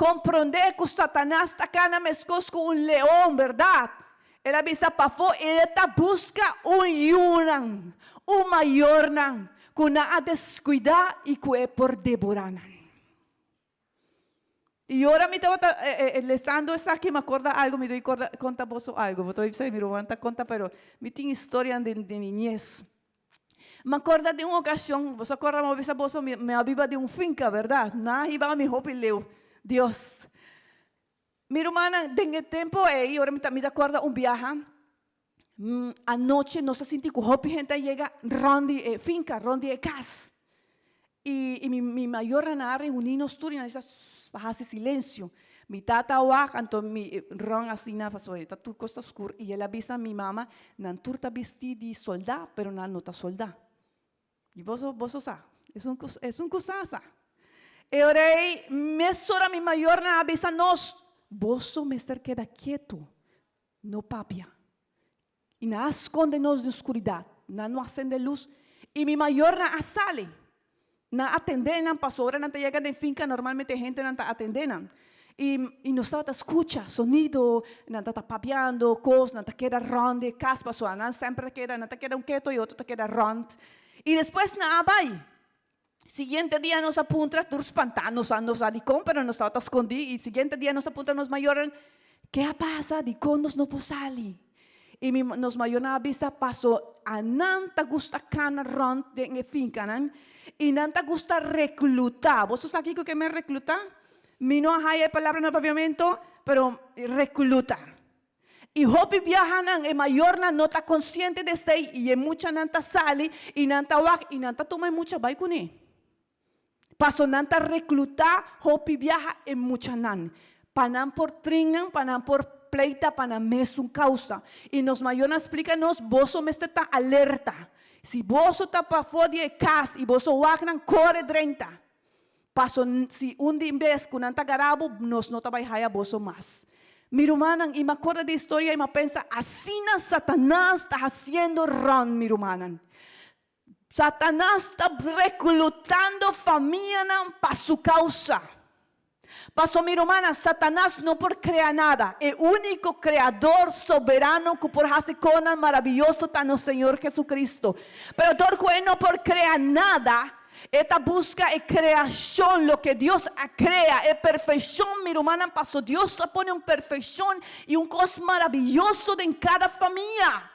Komprondé ku Satanas ta kana meskos ku un leon, bèrdat? El a bisa pafó e ta buska un yunan, un mayornan ku nan a deskuidá i ku e por deborá nan. I ora mi tabata lesando esaki, mi a korda algu, mi debe korda konta boso algu. Bo ta bisa mi ruman ta konta, pero mi tin historianan di niñes. Mi a corda di un ocasion, boso a corda mi a bisa boso mi a biba den un finca, berdad? Nan a hiba mi hopi leu. Dios. Mi rumannan, den e tempo ey, ora mi ta mi ta corda un biaha, anochi nos a sinti cu hopi hende a yega rond di e finca, rond di e cas. I i mi mi mayornan a reuní nos tur i nan a bisa, pa hasi silencio. Mi tata a wak, anto mi ròn asina pasobra e ta tur kos ta skur i el a bisa mi mama, nan tur ta bistí di soldá, pero nan no ta soldá. I boso boso sa, esun ku esun ku sa sa. E ora ei mesora mi mayornan a bisa nos, boso mester keda ketu, no papia. I nan a skonde nos den skuridat, nan no a sende lus, i mi mayornan a sali. Nan a atendé nan, pasobra ora nan ta yega den finka normalmente e hendenan ta atendé nan. I i nos tabata skucha sonido, nan tabata papiando kos, nan ta keda rònt di e kas, pasobra nan semper ta keda, nan ta keda un keto i otro ta keda rònt. I despues nan a bai. Siguiente dia nos a puntra, tur spantá, nos a nos a dikon, pero nos tabata skondí, i siguiente dia nos a puntra nos mayornan, ke a pasa, dikon nos no por sali? I mi nos mayornan a bisa, paso anan ta gusta kana rònt den e finkanan, i nan ta gusta reklutá. Boso sa kiko ke men reklutá? Mi no a haya e palabra na papiamentu, pero rekluta. I hopi biahanan e mayornan no ta konsiente di esei i e muchanan ta sali i nan ta wak i nan ta tuma e mucha bai kuné. Paso nan ta reklutá hopi biaha e muchanan pa nan por trin nan, pa nan por pleita pa nan mesun kousa. I nos mayornan splika nos, boso mester ta alerta. Si boso ta pafó di e kas i boso wak nan, kore drenta. Paso si un di bes ku nan ta gara bo, nos no ta bai haya boso mas. Mi rumannan, i mi a korda di e historia i mi a pensa, asina Satanas ta hasiendo rònt, mi rumannan. Satanas ta reklutando famianan pa su kousa. Paso, mi rumannan, Satanas no por krea nada. E úniko Kreador soberano ku por hasi konan maraviyoso ta nos Señor Jesucristo. Pero dor ku e no por krea nada, e ta buska e kreashon, loke Dios a krea, e perfekshon, mi rumannan, paso Dios ta pone un perfekshon i un kos maraviyoso den kada famia.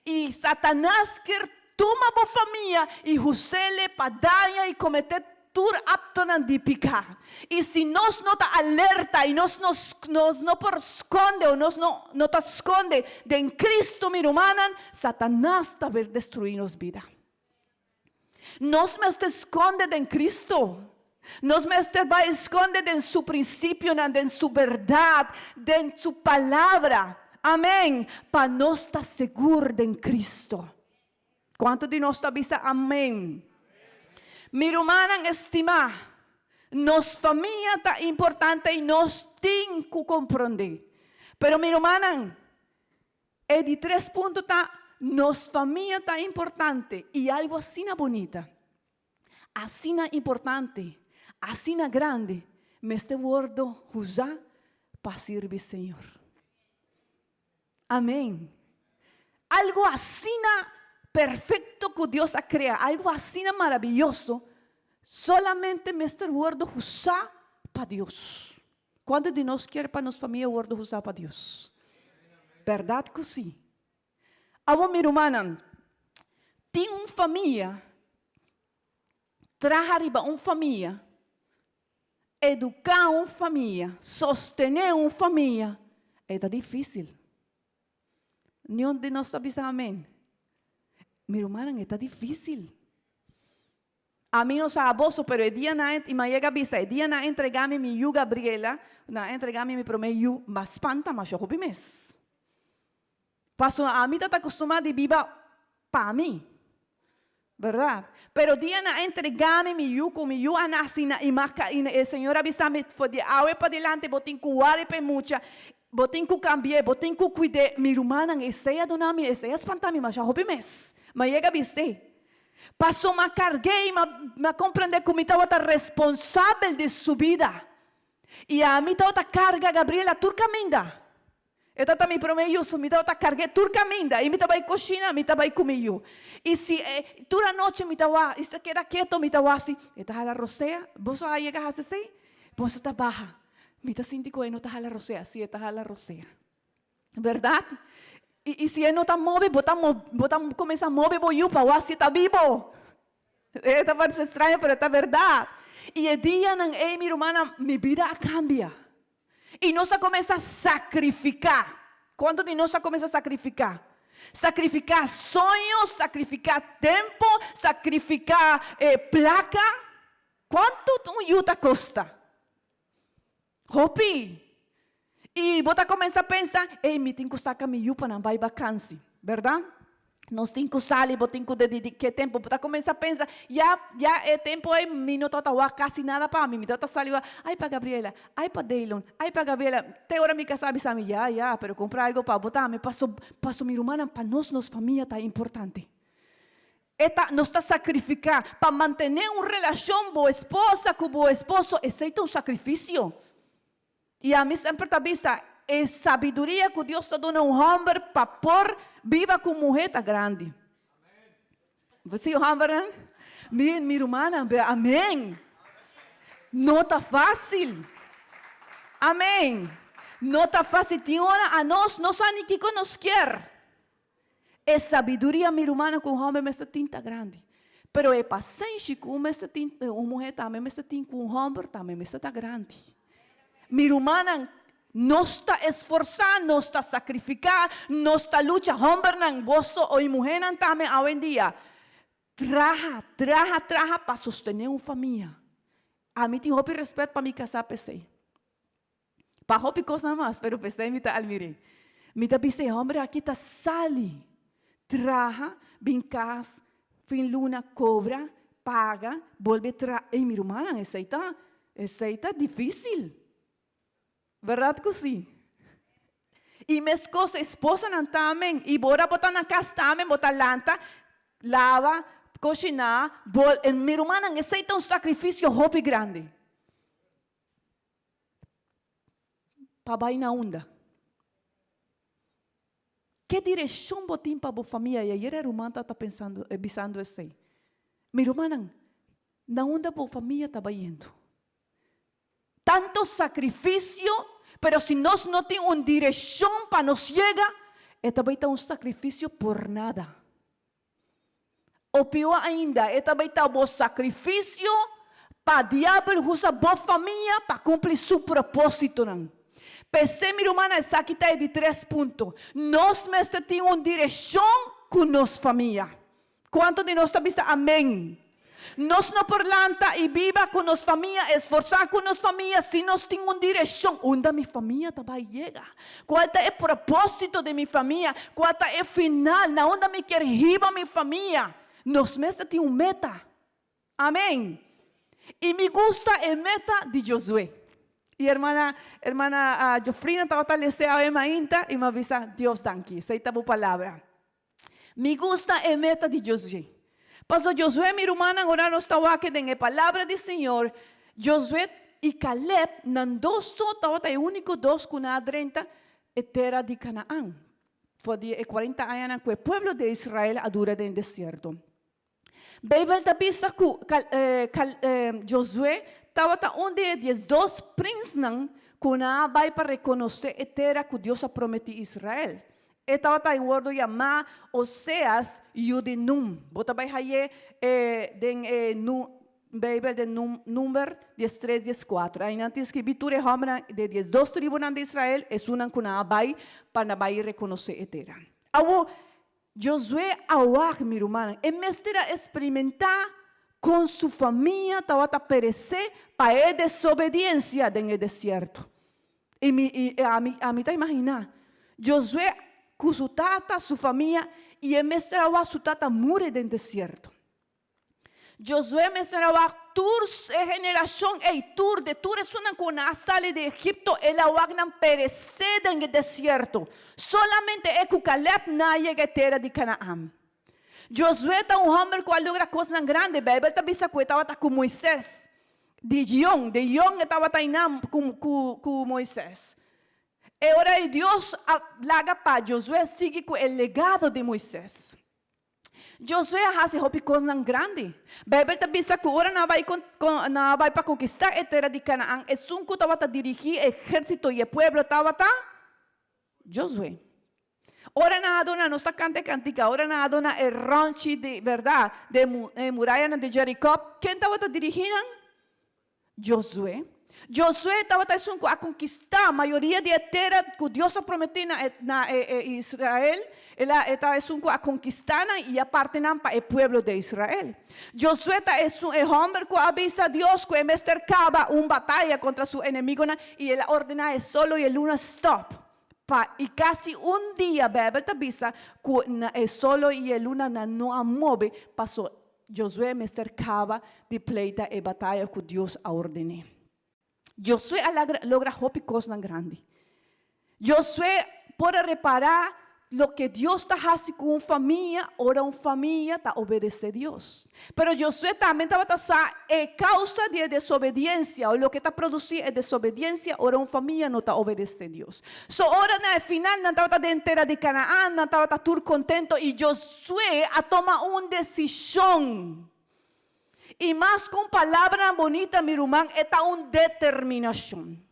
I Satanas kier tuma bo famia i hus'ele pa daña i kometé tur aptonan di piká. I si nos no ta alerta i nos no nos no por skonde o nos no no ta skonde den Cristo, mi rumannan, Satanas ta ber destruí nos bida. Nos mester skonde den Cristo. Nos mester bai skonde den Su prinsipionan, den Su bèrdat, den Su Palabra. Amèn. Pa nos ta segur den Cristo. Kuantu di nos ta bisa amèn? Mi rumannan estimá, nos famia ta importante i nos tin ku komprondé. Pero mi rumannan, e di tres punto ta, nos famia ta importante i algu asina bunita. Asina importante, asina grandi, mester wordo usa pa sirbi Señor. Amen. Algo asina perfecto cu Dios a crea, algo asina maravilloso, solamente mester wordo usa pa Dios. Cuanto di nos kier pa nos famia wordo usa pa Dios? Berdad cu si. Awor mi rumannan, tin un famia, traha riba un famia, eduká un famia, sostené un famia, e ta difísil. Niun di nos ta bisa amén. Mi rumannan, e ta difísil. Ami no sa aboso, pero e dia nan i mi a yega bisa, e dia nan a entrega mi mi yu Gabriela, nan a entrega mi mi promé yu, mi a spanta masha hopi mes. Pasobra ami ta ta kustumá di biba pa mi, bèrdat? Pero dia nan a entrega mi mi yu, ku mi yu a nasi na i mi a i e Señor a bisa mi, for di awe padilanti bo tin ku wari pa e mucha, bo tin ku kambi'é, bo tin ku kuid'é. Mi rumannan, esei a duna mi, esei a spanta mi masha hopi mes. Mi a yega bis'é, Paso m'a cargu'é i m'a comprendé cu mi tabata responsabel di su bida. I ami tabata carga Gabriela tur caminda. E tabata mi promé yu, so mi tabata cargu'é tur caminda. I mi ta bai cushina, mi ta bai cu mi yu. I si e, tur anochi mi ta wak, i si ta keda keto mi ta wak si e ta hala rosea. Boso a yega haci esei? Boso ta baha. Mi ta sinti cu e no ta hala rosea. Si e ta hala rosea. Berdad? I, i si e no ta move, bo ta, bo ta kuminsá move bo yu pa wak si e ta bibo. E ta parse straño, pero e ta berdad. I e dianan ei, mi rumannan, mi bida a kambia. I nos a kuminsá sakrifiká. Kuantu di nos a kuminsá sakrifiká? Sakrifiká soño, sakrifiká tempu, sakrifiká e plaka. Kuantu un yu ta kosta? Hopi! I bo ta kuminsá pensa, Ey, mi tin ku saka mi yu pa nan bai bakansi, bèrdat? Nos tin ku sali, bo tin ku dediké tempu. Bo ta kuminsá pensa, Ya, ya e tempu ei mi no tabata wak kasi nada pa mi. Mi tabata sali wak, ay pa Gabriela, ay pa Daylon, ay pa Gabriela. Te ora mi kasá a bisa mi, Ya, ya, pero kumpra algu pa bo tambe. Paso, paso mi rumannan, pa nos, nos famia ta importante. E ta, nos ta sakrifiká pa mantené un relashon bo esposa ku bo esposo, esei ta un sakrifisio. I ami semper ta bisa, e sabiduria ku Dios ta duna un hòmber pa por biba ku un muhé ta grandi. Sí, hòmbernan? Mi, mi rumannan, amèn. No ta fásil. Amèn. No ta fásil. Tin ora anos no sa ni kiko nos kier. E sabiduria, mi rumannan, ku un hòmber mester tin ta grandi. Pero e pasenshi ku un mester tin, un muhé tambe mester tin ku un hòmber tambe mester ta grandi. Mi rumannan, nos ta esforsá, nos ta sakrifiká, nos ta lucha. Hòmbernan, boso i muhénan tambe awendia, traha, traha, traha pa sostené un famia. Ami tin hopi rèspèt pa mi kasá p'esei. Pa hopi kosnan mas, pero p'esei mi ta almir'é. Mi ta bisa e hòmber aki ta sali, traha, bin kas, fin luna kobra, paga, bolbe traha. Ey, mi rumannan, esei ta, esei ta difísil. Bèrdat ku si? I meskos esposanan tambe, i bo ora bo ta na kas tambe bo ta lanta, laba, koshiná, bol, mi rumannan, esei ta un sakrifisio hopi grandi. Pa bai na unda? Ke direkshon bo tin pa bo famia? I ayer e ruman tabata pensando, bisando esei. Mi rumannan, na unda bo famia ta bayendo? Tanto sakrifisio, pero si nos no tin un direkshon pa nos yega, e ta bai ta un sakrifisio por nada. O pió ainda, e ta bai ta bo sakrifisio pa diabel usa bo famia pa kumpli su propósitonan. P'esei, mi rumannan, esaki ta e di tres punto, Nos mester tin un direkshon ku nos famia. Kuantu di nos ta bisa amén? Nos no por lanta i biba ku nos famia, esforsá ku nos famia, si nos tin un direkshon. Unda mi famia ta bai yega? Kual ta e propósito di mi famia? Kua ta e final? Na unda mi kier hiba mi famia? Nos mes ta tin un meta. Amén. I mi gusta e meta di Josué. I hermana, hermana Jofrina tabata lese awe mainta i mi a bisa, Dios danki, esei ta bo palabra. Mi gusta e meta di Josué. Paso Josué, mi rumannan, ora nos ta wak den e palabra di Señor, Josué i Caleb, nan dos so tabata e úniko dos ku nan a drenta e tera di Canaán, for di e kuarenta añanan ku e pueblo di Israel a dura den desierto. Beibel ta bisa ku Josué tabata un di e diesdos prinsnan ku nan a bai pa rekonosé e tera ku Dios a prometí Israel. E tabata e wòrdu yamá Oseas yu di Nun. Bo ta bai hañ'é den e Beibel den Number diestres, dieskuater. Einan tin skibí tur e hòmbernan di e diesdos tribunan di Israel, esunnan ku nan a bai pa nan bai rekonosé e tera. Awor, Josué a wak, mi rumannan, e mester a experimentá con su famia tabata perecé pa e desobediencia den e desierto. I mi, i ami, ami ta imaginá, Josué cu su tata, su famia, i e mester a wak su tata muri den desierto. Josué mester a wak tur e generashon ei, tur de tur esunnan ku nan a sali di Egipto, el a wak nan peresé den e desierto. Solamente e ku Kalèb nan a yega e tera di Kanaán. Josué ta un hòmber ku a logra kosnan grandi. Beibel ta bisa ku e tabata ku Moisés di yòn, di yòn e tabata einan ku Moisés. E ora ei Dios a laga pa Josué sigui ku e legado di Moisés. Josué a hasi hopi kosnan grandi. Beibel ta bisa ku ora nan a bai nan a bai pa konkistá e tera di Kanaán, esun ku tabata dirigí e ehérsito i e pueblo tabata Josué. Ora nan a duna, nos ta kanta e kantika, ora nan a duna e rònchi di bèrdat di e murayanan di Jerikó, ken tabata dirigí nan? Josué. Josué tabata esun ku a konkistá mayoria di e tera ku Dios a prometí na e na e e Israel. El a e ta esun ku a konkistá nan i a parti nan pa e pueblo di Israel. Josué ta esun e hòmber ku a bisa Dios ku e mester kaba un bataya kontra su enemigunan i el a ordená e solo i e luna stòp pa i kasi un dia Beibel ta bisa ku na e solo i e luna nan no a mobe paso Josué mester kaba di pleita e bataya ku Dios a ordené. Josué a logra hopi kosnan grandi. Josué por a repará loke Dios ta hasi ku un famia ora un famia ta obedesé Dios. Pero Josué tambe tabata sa e kousa di e desobediensia o loke ta produsí e desobediensia ora un famia no ta obedesé Dios. So ora na e final nan tabata den tera di Kanaan, nan tabata tur kontento i Josué a toma un desishon. I mas ku un palabranan bonita mi ruman e ta un determinashon.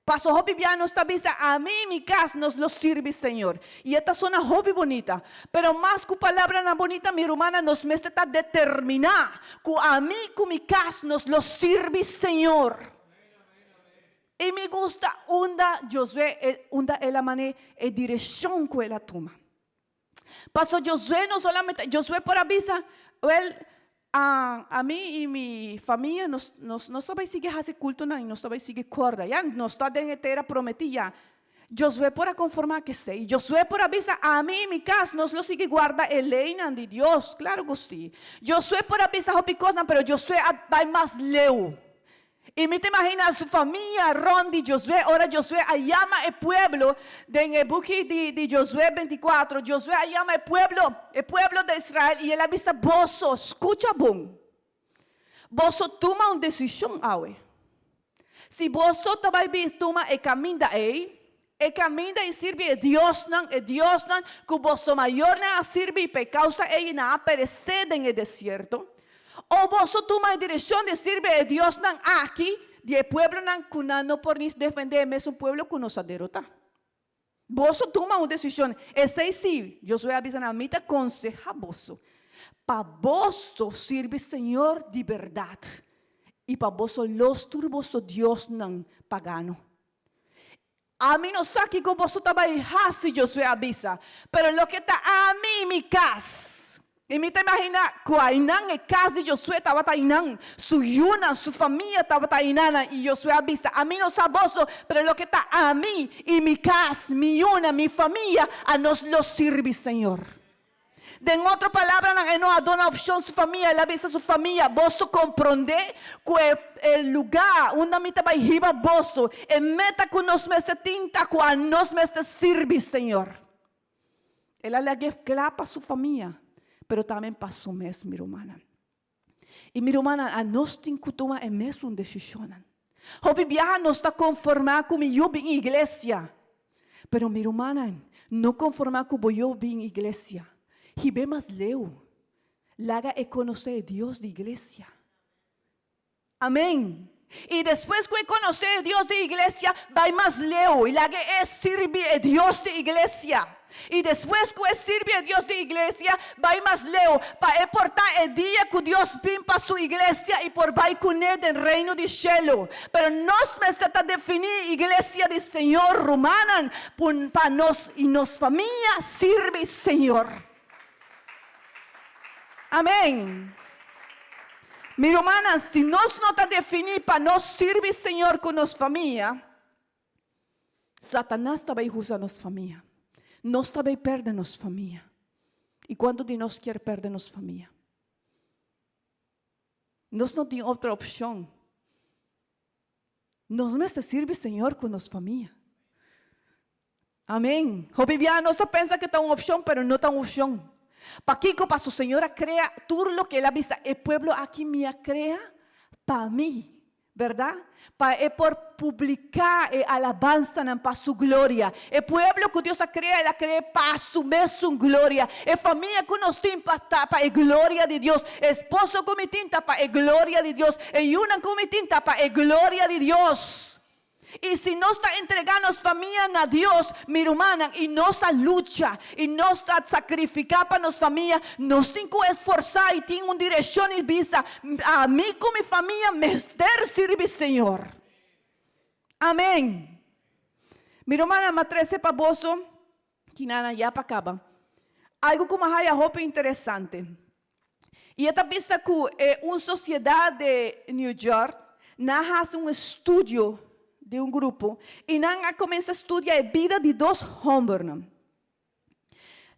Paso hopi bia nos ta bisa, Ami i mi kas nos lo sirbi Señor. I e ta sona hopi bonita. Pero mas ku palabranan bonita, mi rumannan, nos mester ta determiná ku ami ku mi kas nos lo sirbi Señor. I mi gusta unda Josué, unda el a man'é e direkshon ku el a tuma. Paso Josué no solamente, Josué por a bisa, wel, a, ami i mi famia nos, nos, nos ta bai sigui hasi kultonan i nos ta bai sigui kòrda. Ya, nos ta den e tera prometí ya. Josué por a konformá ku esei. Josué por a bisa, ami i mi kas nos lo sigui guarda e leinan di Dios. Klaro ku sí. Josué por a bisa hopi kosnan, pero Josué a bai mas leu. I mi ta imaginá su famia rònt di Josué ora Josué a yama e pueblo den e buki di di Josué 24. Josué a yama e pueblo, e pueblo di Israel, i el a bisa, Boso, skucha bon. Boso tuma un desishon awe. Si boso ta bai bin tuma e kaminda ei, e kaminda i sirbi e diosnan, e diosnan ku boso mayornan a sirbi i pa e kousa ei nan a peresé den e desierto, o boso tuma e direkshon di sirbi e diosnan aki di e pueblonan ku nan no por ni defendé e mesun pueblo ku nos a derotá. Boso tuma un desishon. Esei sí, Josué a bisa nan, mi ta konsehá boso pa boso sirbi Señor di bèrdat i pa boso los tur boso diosnan pagano. Ami no sa kiko boso ta bai hasi, Josué a bisa, pero loke ta ami i mi kas. I mi ta imaginá ku ainan e kas di Josué tabata ainan, su yunan, su famia tabata ainanan, i Josué a bisa, Ami no sa boso, pero loke ta ami i mi kas, mi yunan, mi famia, anos lo sirbi Señor. Den otro palabranan, e no a duna opshon su famia, el a bisa su famia, Boso komprondé ku e e lugá unda mi ta bai hiba boso, e meta ku nos mester tin ta ku anos mester sirbi Señor. El a lag'é kla pa su famia, pero tambe pa su mes, mi rumannan. I mi rumannan, anos tin ku tuma e mesun desishonnan. Hopi biaha nos ta konformá ku mi yu bin iglesia. Pero mi rumannan, no konformá ku bo yu bin iglesia. Hib'é mas leu. Laga e konosé e Dios di iglesia. Amén. I despues ku e konosé e Dios di iglesia, bai mas leu i laga e sirbi e Dios di iglesia. I despues ku e sirbi e Dios di iglesia, bai mas leu, pa e por ta e dia ku Dios bin pa su iglesia i por bai kuné den Reino di shelu. Pero nos mester ta definí iglesia di Señor, rumannan, pa nos i nos famia sirbi Señor. Amén. Mi rumannan, si nos no ta definí pa nos sirbi Señor ku nos famia, Satanas ta bai usa nos famia. Nos ta bai pèrdè nos famia. I kuantu di nos kier pèrdè nos famia? Nos no tin otro opshon. Nos mester sirbi Señor ku nos famia. Amen. Hopi bia nos ta pensa ku ta un opshon, pero no ta un opshon. Pakiko? Paso Señor a krea tur loke El a bisa, e pueblo aki mi a krea pa mi. Bèrdat? Pa e por publiká e alabansanan pa su gloria. E pueblo ku Dios a krea, el a kre'é pa su mesun gloria. E famia ku nos tin pa ta pa e gloria di Dios. E esposo ku mi tin ta pa e gloria di Dios. E yunan ku mi tin ta pa e gloria di Dios. I si nos ta entregá nos famia na Dios, mi rumannan, i nos a lucha i nos ta sakrifiká pa nos famia, nos tin ku esforsá i tin un direkshon i bisa, Ami ku mi famia mester sirbi Señor. Amén. Mi rumannan, m'a trese pa boso kinana ya pa kaba. Algu ku m'a haya hopi interesante. I e ta bisa ku e un sosiedat de New York nan a hasi un estudio di un grupo i nan a kuminsá studia e bida di dos hòmbernan.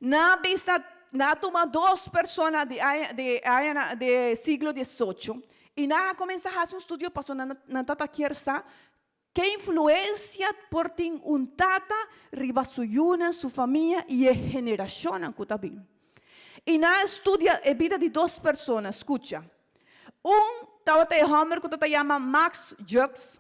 Nan a bisa, nan a tuma dos persona di aña di añanan di siglo diesocho i nan a kuminsá hasi un studio pasobra nan nan tabata kier sa. Ki influensia por tin un tata riba su yunan, su famia i e generashonnan ku ta bin? I nan a studia e bida di dos persona. Skucha. Un tabata e hòmber ku ta yama Max Jukes.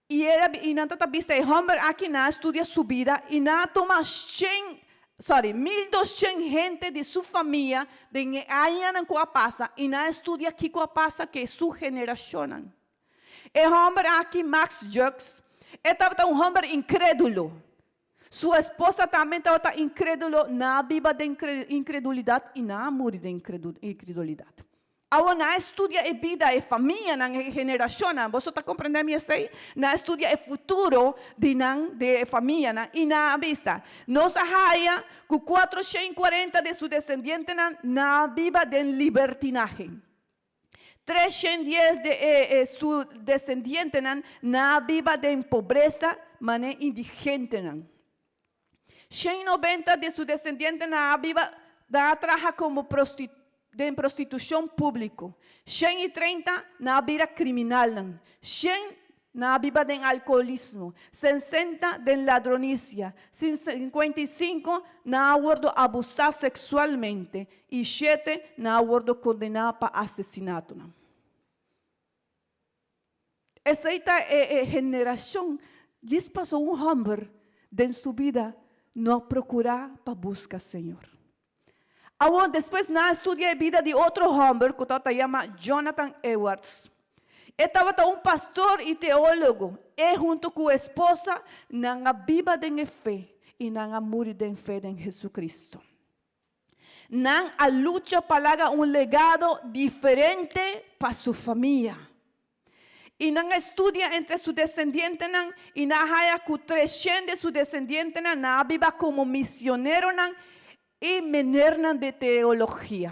I el a i nan ta bisa e hòmber aki nan a studia su bida i nan a tuma shen, sorry, 1200 hende di su famia den e añanan ku a pasa i nan a studia kiko a pasa ku su generashonnan. E hòmber aki, Max Jukes, e tabata un hòmber inkrédulo. Su esposa tambe tabata inkrédulo, nan a biba den inkredulidat i nan a muri den inkredulidat. Awor nan a studia e bida, e famianan, e generashonnan. Boso ta komprendé mi esei? Nan a studia e futuro di nan, di e famianan, i nan a bisa, Nos a haya ku 440 di su desendientenan nan a biba den libertinahe. 310 di e su desendientenan nan a biba den pobresa manera indigentenan. 190 di su desendientenan a biba nan a traha komo den prostitushon públiko. 130 nan a bira kriminalnan. 100 nan a biba den alkoholismo. 60 den ladronisia. 55 nan a wòrdu abusá seksualmente i shete nan a wòrdu kondená pa asesinatonan. Esei ta e generashon djis paso un hòmber den su bida no a prokurá pa buska Señor. Awor despues nan a studia e bida di otro hòmber ku tabata yama Jonathan Edwards. E tabata un pastor i teólogo. E huntu ku esposa nan a biba den e fe i nan a muri den fe den Jesucristo. Nan a lucha pa laga un legado diferente pa su famia. I nan a studia entre su desendientenan i nan a haya ku 300 di su desendientenan nan a biba komo misioneronan i menernan di teologia.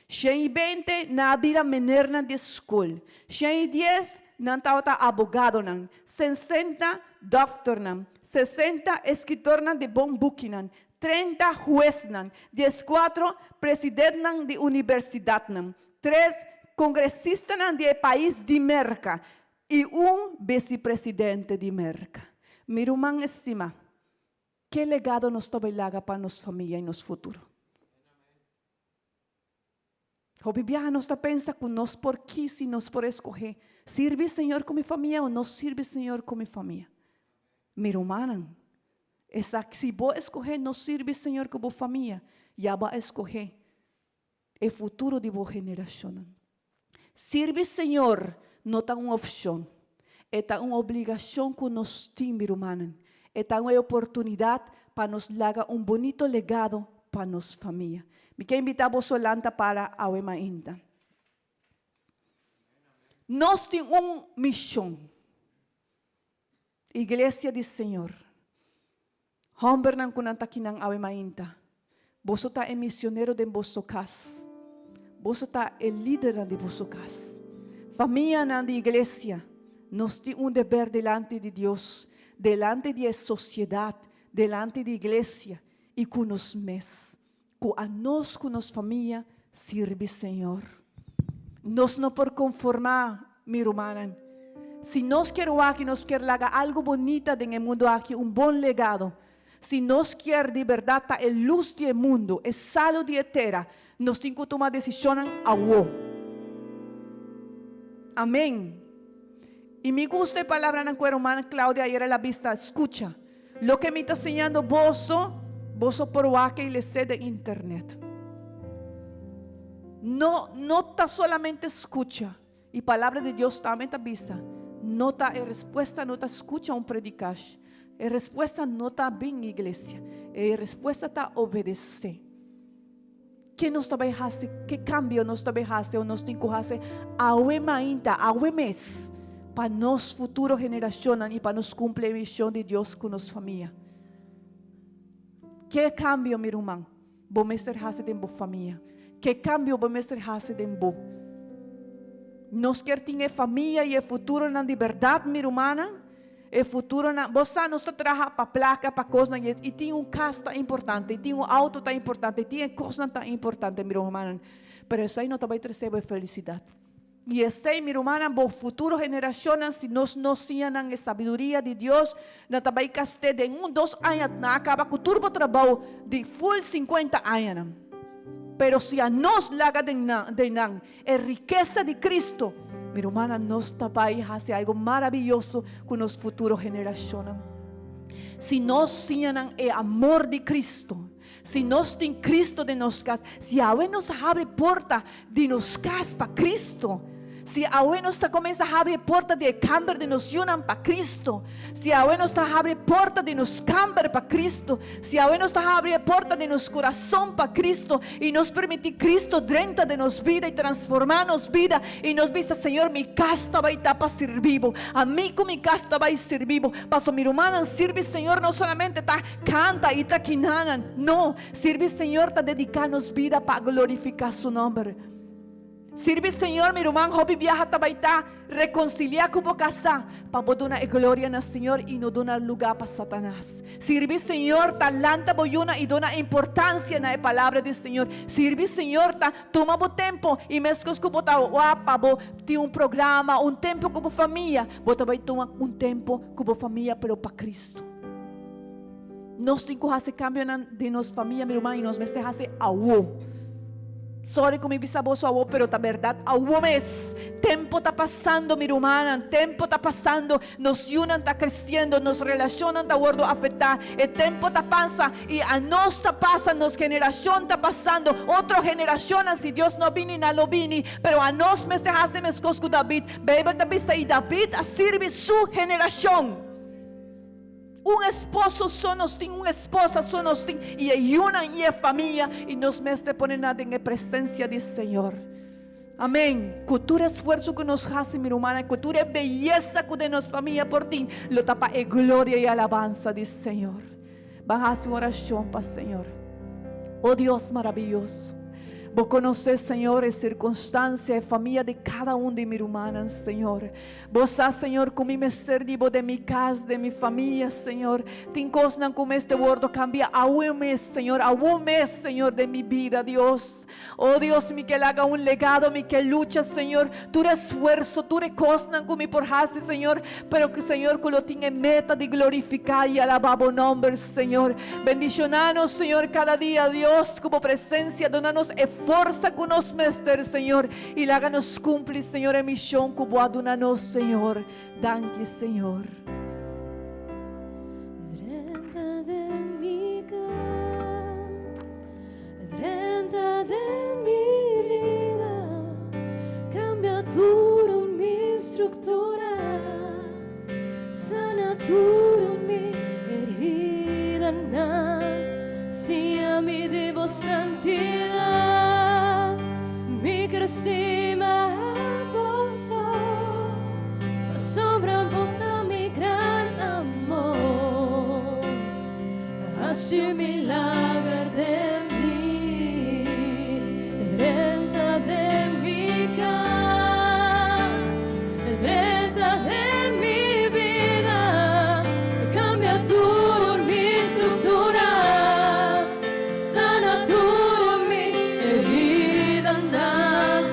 120 nan a bira menernan di skol. 110 nan tabata abogadonan. 60 dòkternan. 60 eskritornan di bon bukinan. 30 huesnan. 14 presidentnan di universidatnan. 3 kongresistanan di e pais di Merka i un bisipresidente di Merka. Mi ruman estimá, ke legado nos ta bai laga pa nos famia i nos futuro? Hopi biaha nos ta pensa ku nos por kis i nos por eskohé sirbi Señor ku mi famia o no sirbi Señor ku mi famia. Mi rumannan, esaki si bo eskohé no sirbi Señor ku bo famia, ya bo a eskohé e futuro di bo generashonnan. Sirbi Señor no ta un opshon, e ta un obligashon ku nos tin, mi rumannan. E ta un e oportunidat pa nos laga un bunito legado pa nos famia. Mi ke invitá boso lanta para awe mainta. Nos tin un mishon. Iglesia di Señor, hòmbernan ku nan ta kinan awe mainta, boso ta e misionero den boso kas. Boso ta e lidernan di boso kas. Famianan di iglesia, nos tin un deber dilanti di Dios, delante di e sosiedat, delante di iglesia i ku nos mes, ku anos ku nos famia sirbi Señor. Nos no por konformá, mi rumannan. Si nos kier wak i nos kier laga algu bunita den e mundu aki, un bon legado, si nos kier di bèrdat ta e lus di e mundu, e salu di e tera, nos tin ku tuma desishonnan awo. Amén. I mi gusta e palabranan ku e ruman Claudia ayera la bista, skucha. Loke mi ta siñando boso, boso por wak i les'é den internet. No, no ta solamente skucha. I Palabra di Dios tambe ta bisa, no ta e respuesta no ta skucha un predikash. E respuesta no ta bin iglesia. E respuesta ta obedesé. Ke nos ta bai hasi? Ke kambio nos ta bai hasi o nos tin ku hasi awe mainta, awe mes, pa nos futuro generashonnan i pa nos kumpli e mishon di Dios ku nos famia? Ke kambio, mi ruman, bo mester hasi den bo famia? Ke kambio bo mester hasi den bo? Nos kier tin e famia i e futuronan di bèrdat, mi rumannan? E futuronan, bo sa nos ta traha pa plaka, pa kosnan i i tin un kas ta importante, i tin un outo ta importante, i tin e kosnan ta importante, mi rumannan, pero esei no ta bai trese bo e felisidat. I esei, mi rumannan, bo futuro generashonnan, si nos no siña nan e sabiduria di Dios, nan ta bai kasté den un dos aña, nan a kaba ku tur bo trabou di ful sinkuenta añanan. Pero si anos laga den nan, den nan e rikesa di Cristo, mi rumannan, nos ta bai hasi algu maraviyoso ku nos futuro generashonnan. Si nos siña nan e amor di Cristo, Si nos tin Cristo den nos cas, si awe nos a habri porta di nos cas pa Cristo, si awe nos ta cuminsa habri e porta di e camber di nos yunan pa Cristo, si awe nos ta habri e porta di nos camber pa Cristo, si awe nos ta habri e porta di nos curason pa Cristo y nos permiti Cristo drenta den nos bida y transforma nos bida y nos bisa, Señor, mi cas ta bay ta pa sirbi Bo, ami cu mi cas ta bay sirbi Bo, pasobra mi rumannan sirbi Señor no solamente ta Kanta i ta kinanan. No, sirbi Señor ta dediká nos bida pa glorifiká Su nòmber. Sirbi Señor, mi ruman, hopi biaha ta bai ta rekonsiliá ku bo kasá pa bo duna e gloria na Señor i no duna lugá pa Satanas. Sirbi Señor ta lanta bo yuna i duna importansia na e palabra di Señor. Sirbi Señor ta tuma bo tempu i meskos ku bo ta wak pa bo tin un programa, un tempu ku bo famia, bo ta bai tuma un tempu ku bo famia pero pa Cristo. Nos tin ku hasi kambionan den nos famia, mi ruman, i nos mester hasi awo. Sorry ku mi bisa boso awo, pero ta bèrdat, awo mes. Tempu ta pasando, mi rumannan, tempu ta pasando. Nos yunan ta kresiendo, nos relashonnan ta wòrdu afektá. E tempu ta pasa i anos ta pasa, nos generashon ta pasando, otro generashonnan, si Dios no bini, nan lo bini. Pero anos mester hasi meskos ku David. Beibel ta bisa, I David a sirbi su generashon. Un esposo so nos tin, un esposa so nos tin, i e yunan i e famia, i nos mester pone nan den e presencia di Señor. Amen. Ku tur esfuerso ku nos hasi, mi rumannan, ku tur e beyesa ku den nos famia por tin, lo ta pa e gloria i alabansa di Señor. Ban hasi un orashon pa Señor. O Dios maraviyoso, Bo konosé, Señor, e sirkunstansia, e famia di kada un di mi rumannan, Señor. Bo sa, Señor, ku mi mester di Bo den mi kas, den mi famia, Señor. Tin kosnan ku mester wordo kambia awe mes, Señor, awo mes, Señor, den mi bida, Dios. O Dios, mi ke laga un legado, mi ke lucha, Señor, tur esfuerso, tur e kosnan ku mi por hasi, Señor, pero ku, Señor, ku lo tin e meta di glorifiká i alabá Bo nòmber, Señor. Bendishoná nos, Señor, kada dia, Dios, ku Bo presensia. Duna nos e forsa ku nos mester, Señor. I laga nos kumpli, Señor, e mishon ku Bo a duna nos, Señor. Danki, Señor. Drenta den mi kas, drenta den mi vida, kambia tur mi struktura, sana tur mi heridanan, siña mi di bo santidat, mi kresima boso, pasobra bo ta mi gran amor, hasi un milager den mi, drenta den mi kas, drenta den mi bida, kambia tur mi struktura, sana tur mi heridanan.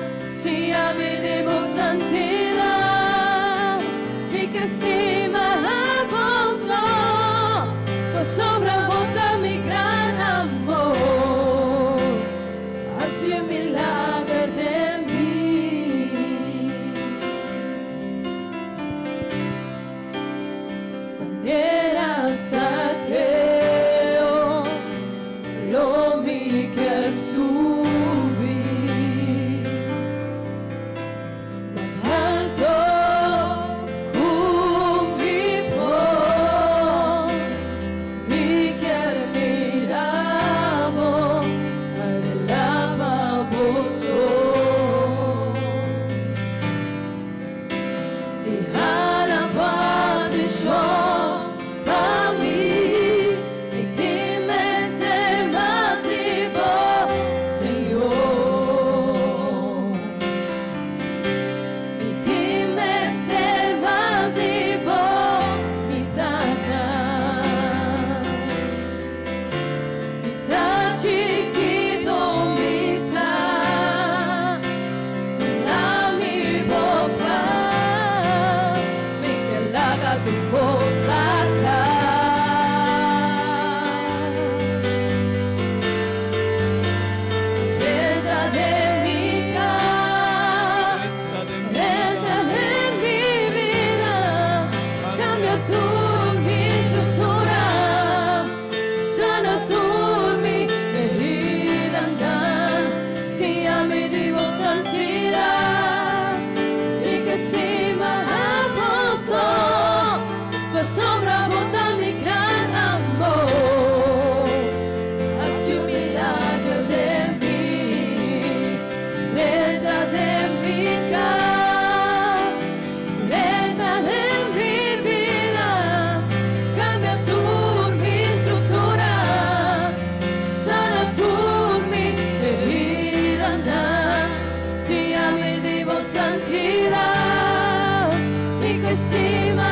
Santidat. Mi ke stima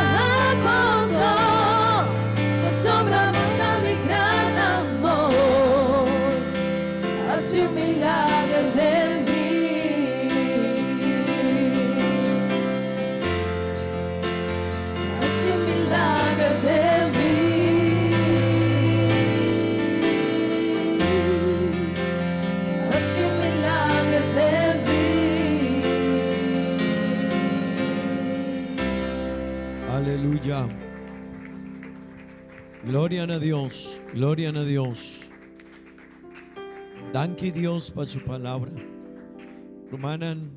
boso, pasobra bo ta mi gran amor. Hasi un milager den mi. Hasi un milager den mi. Hasi un milager den mi. Aleluya. Gloria na Dios, gloria na Dios. Danki Dios pa su palabra. Rumannan,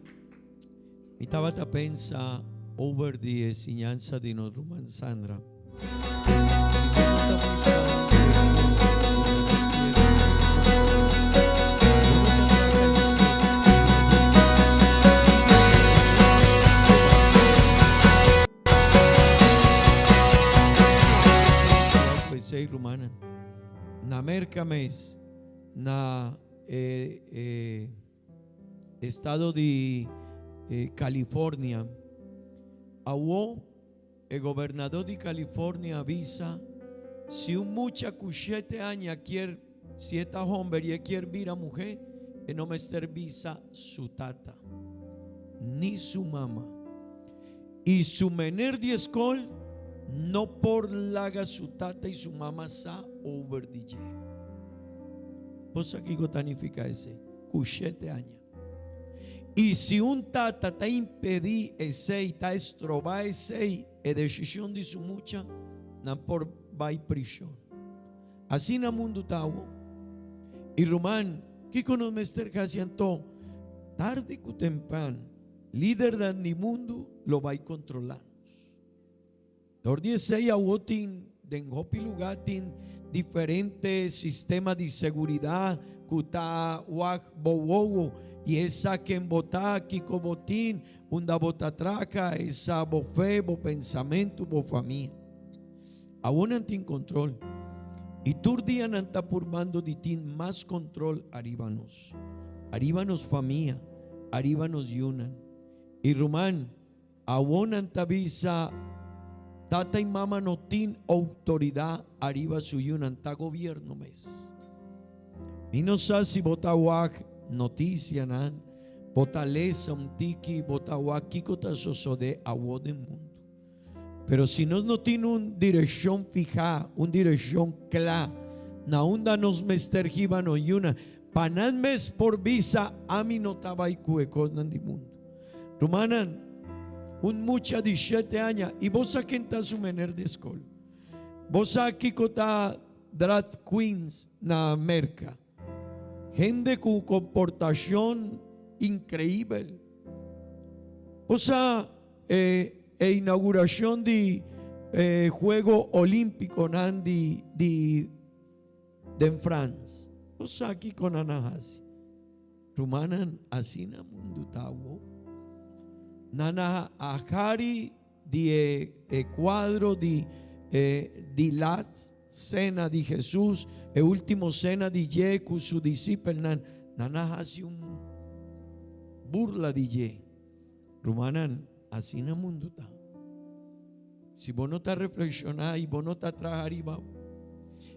mi tabata pensa over di e siñansa di nos ruman Sandra. Si nos no ta busca un direccion unda nos kier Si bo no ta traha lihe, Cuidado cu esey, rumannan. Na Merca mes, na e e estado di California, awo e gobernador di California a bisa si un mucha cu shete aña kier, si e ta homber y e kier bira muhe, e no mester bisa su tata ni su mama. Y su meneer di escol no por laga su tata y su mama sa over di dje. Bo sa kico ta nifica esey? Cu shete aña. Y si un tata ta impedi esey, ta estroba esey, e decision di su mucha, nan por bay prishon. Asina mundu ta awo. Y ruman, kico nos mester haci anto? Tarde cu tempan, lidernan di mundu lo bay controla nos. Dor di esei awo tin den hopi lugá tin diferente sistema di seguridat ku ta wak bo wowo i e sa ken bo ta, kiko bo tin, unda bo ta traka, e sa bo fe, bo pensamentu, bo famia. Awo nan tin kontrol i tur dia nan ta purbando di tin mas kontrol ariba nos, ariba nos famia, ariba nos yunan. I ruman, Awor nan ta bisa, Tata i mama no tin outoridat ariba su yunan, ta gobierno mes. Mi no sa si bo ta wak notisianan, bo ta lesa un tiki, bo ta wak kiko ta sosodé awor den mundu. Pero si nos no tin un direkshon fihá, un direkshon kla, na unda nos mester hiba nos yunan, pa nan mes por bisa, Ami no ta bai ku e kosnan di mundu. Rumannan, un mucha di shete aña i bo sa ken ta su meneer di skol. Bo sa kiko ta drag queens na Merka. Hende ku komportashon inkreibel. Bo sa e e inaugurashon di e Juego Olímpikonan di di den Frans. Bo sa kiko nan a hasi. Rumannan, asina mundu ta awo. Nan a hari di e e cuadro di e di la cena di Jesus, e ultimo cena di dje cu su discipelnan, nan a haci un burla di dje. Rumannan, asina mundu ta. Si bo no ta reflexiona y bo no ta traha riba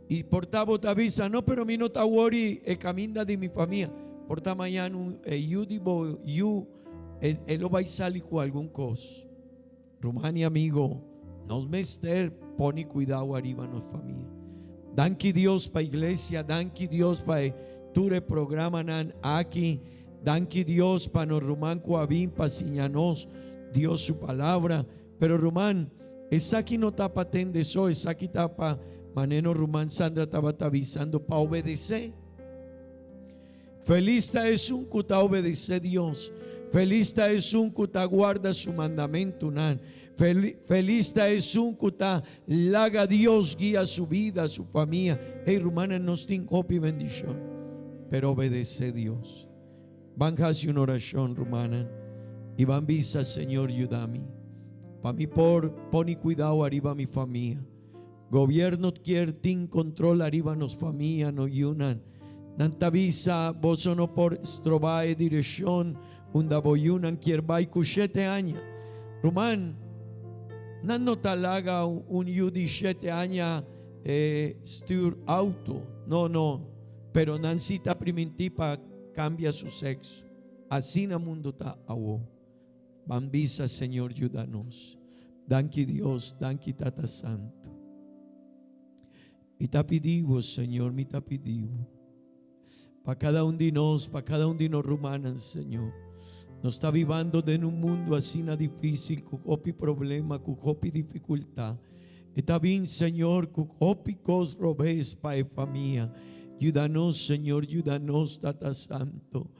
y por ta bo ta bisa, no, pero mi no ta worry e caminda di mi famia. Por ta mañana un e yu di bo yu e, e lo bai sali cu algun cos. Ruman y amigo, nos mester pone cuidao ariba nos famia. Danki Dios pa iglesia, danki Dios pa e tur e programanan aki. Danki Dios pa nos ruman cu a bin pa siña nos Dios su palabra. Pero ruman, esaki no ta pa tende so, esaki ta pa, mane nos ruman Sandra tabata bisando, pa obedece. Feliz ta esun cu ta obedece Dios. Feliz ta esun cu ta guarda su mandamentunan. Feliz ta esun cu ta laga Dios guia su bida, su famia. Ey rumannan, nos tin hopi bendicion, pero obedece Dios. Ban haci un oracion, rumannan, y ban bisa, Señor, yuda mi, pa mi por poni cuidao ariba mi famia. Gobierno kier tin control ariba nos famia, no yunan. Nan ta bisa, boso no por stroba e direccion. Unda bo yunan kier bai ku shete aña. Ruman, nan no ta laga un yu di shete aña stuur auto. No, no. Pero nan si ta primintí pa kambia su sexo. Asina mundu ta awo. Ban bisa, Señor yuda nos. Danki Dios, danki Tata Santu. Mi ta pidi bo, Señor, mi ta pidi bo. Pa kada un di nos, pa kada un di nos rumannan, Señor. Nos ta bibando den un mundu asina difícil, ku hopi problema, ku hopi difikultat. E ta bin, Señor, ku hopi kos robes pa e famia. Yuda nos, Señor, yuda nos, Tata Santo.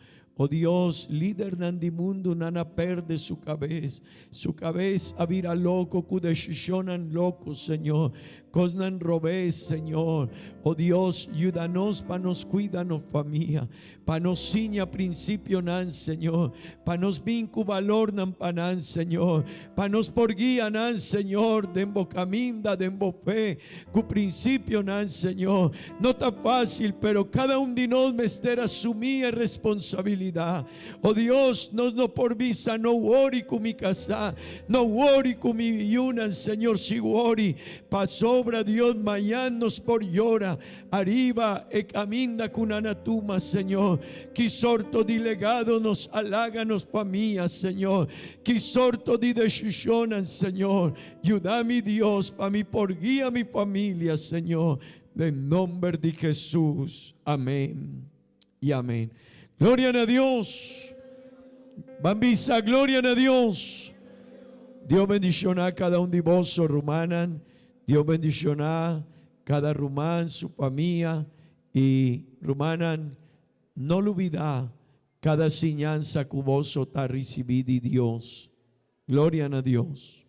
O Dios, lidernan di mundu nan a perde su kabes. Su kabes a bira loko ku desishonnan loko, Señor. Kosnan robes, Señor. O Dios, yuda nos pa nos kuida nos famia, pa nos siña prinsipionan, Señor, pa nos bin ku balornan pa nan, Señor, pa nos por guia nan, Señor, den bo kaminda, den bo fe, Ku prinsipionan, Señor. No ta fásil, pero kada un di nos mester asumí e responsabilidat. O Dios, nos no por bisa, No wori ku mi kasá, no wori ku mi yunan, Señor, si wori, pasobra, Dios, mañan nos por yora ariba e kaminda ku nan a tuma, Señor. Ki sorto di legado nos a laga nos famia, Señor? Ki sorto di desishonnan, Señor? Yuda mi Dios pa mi por guia mi familia Señor den nomber di Jesus amen y amen gloria na Dios ban bisa gloria na Dios Dios bendiciona cada un di boso rumannan Dios bendiciona cada ruman su famia y rumannan no lubida cada siñansa cu boso ta ricibi di Dios gloria na Dios.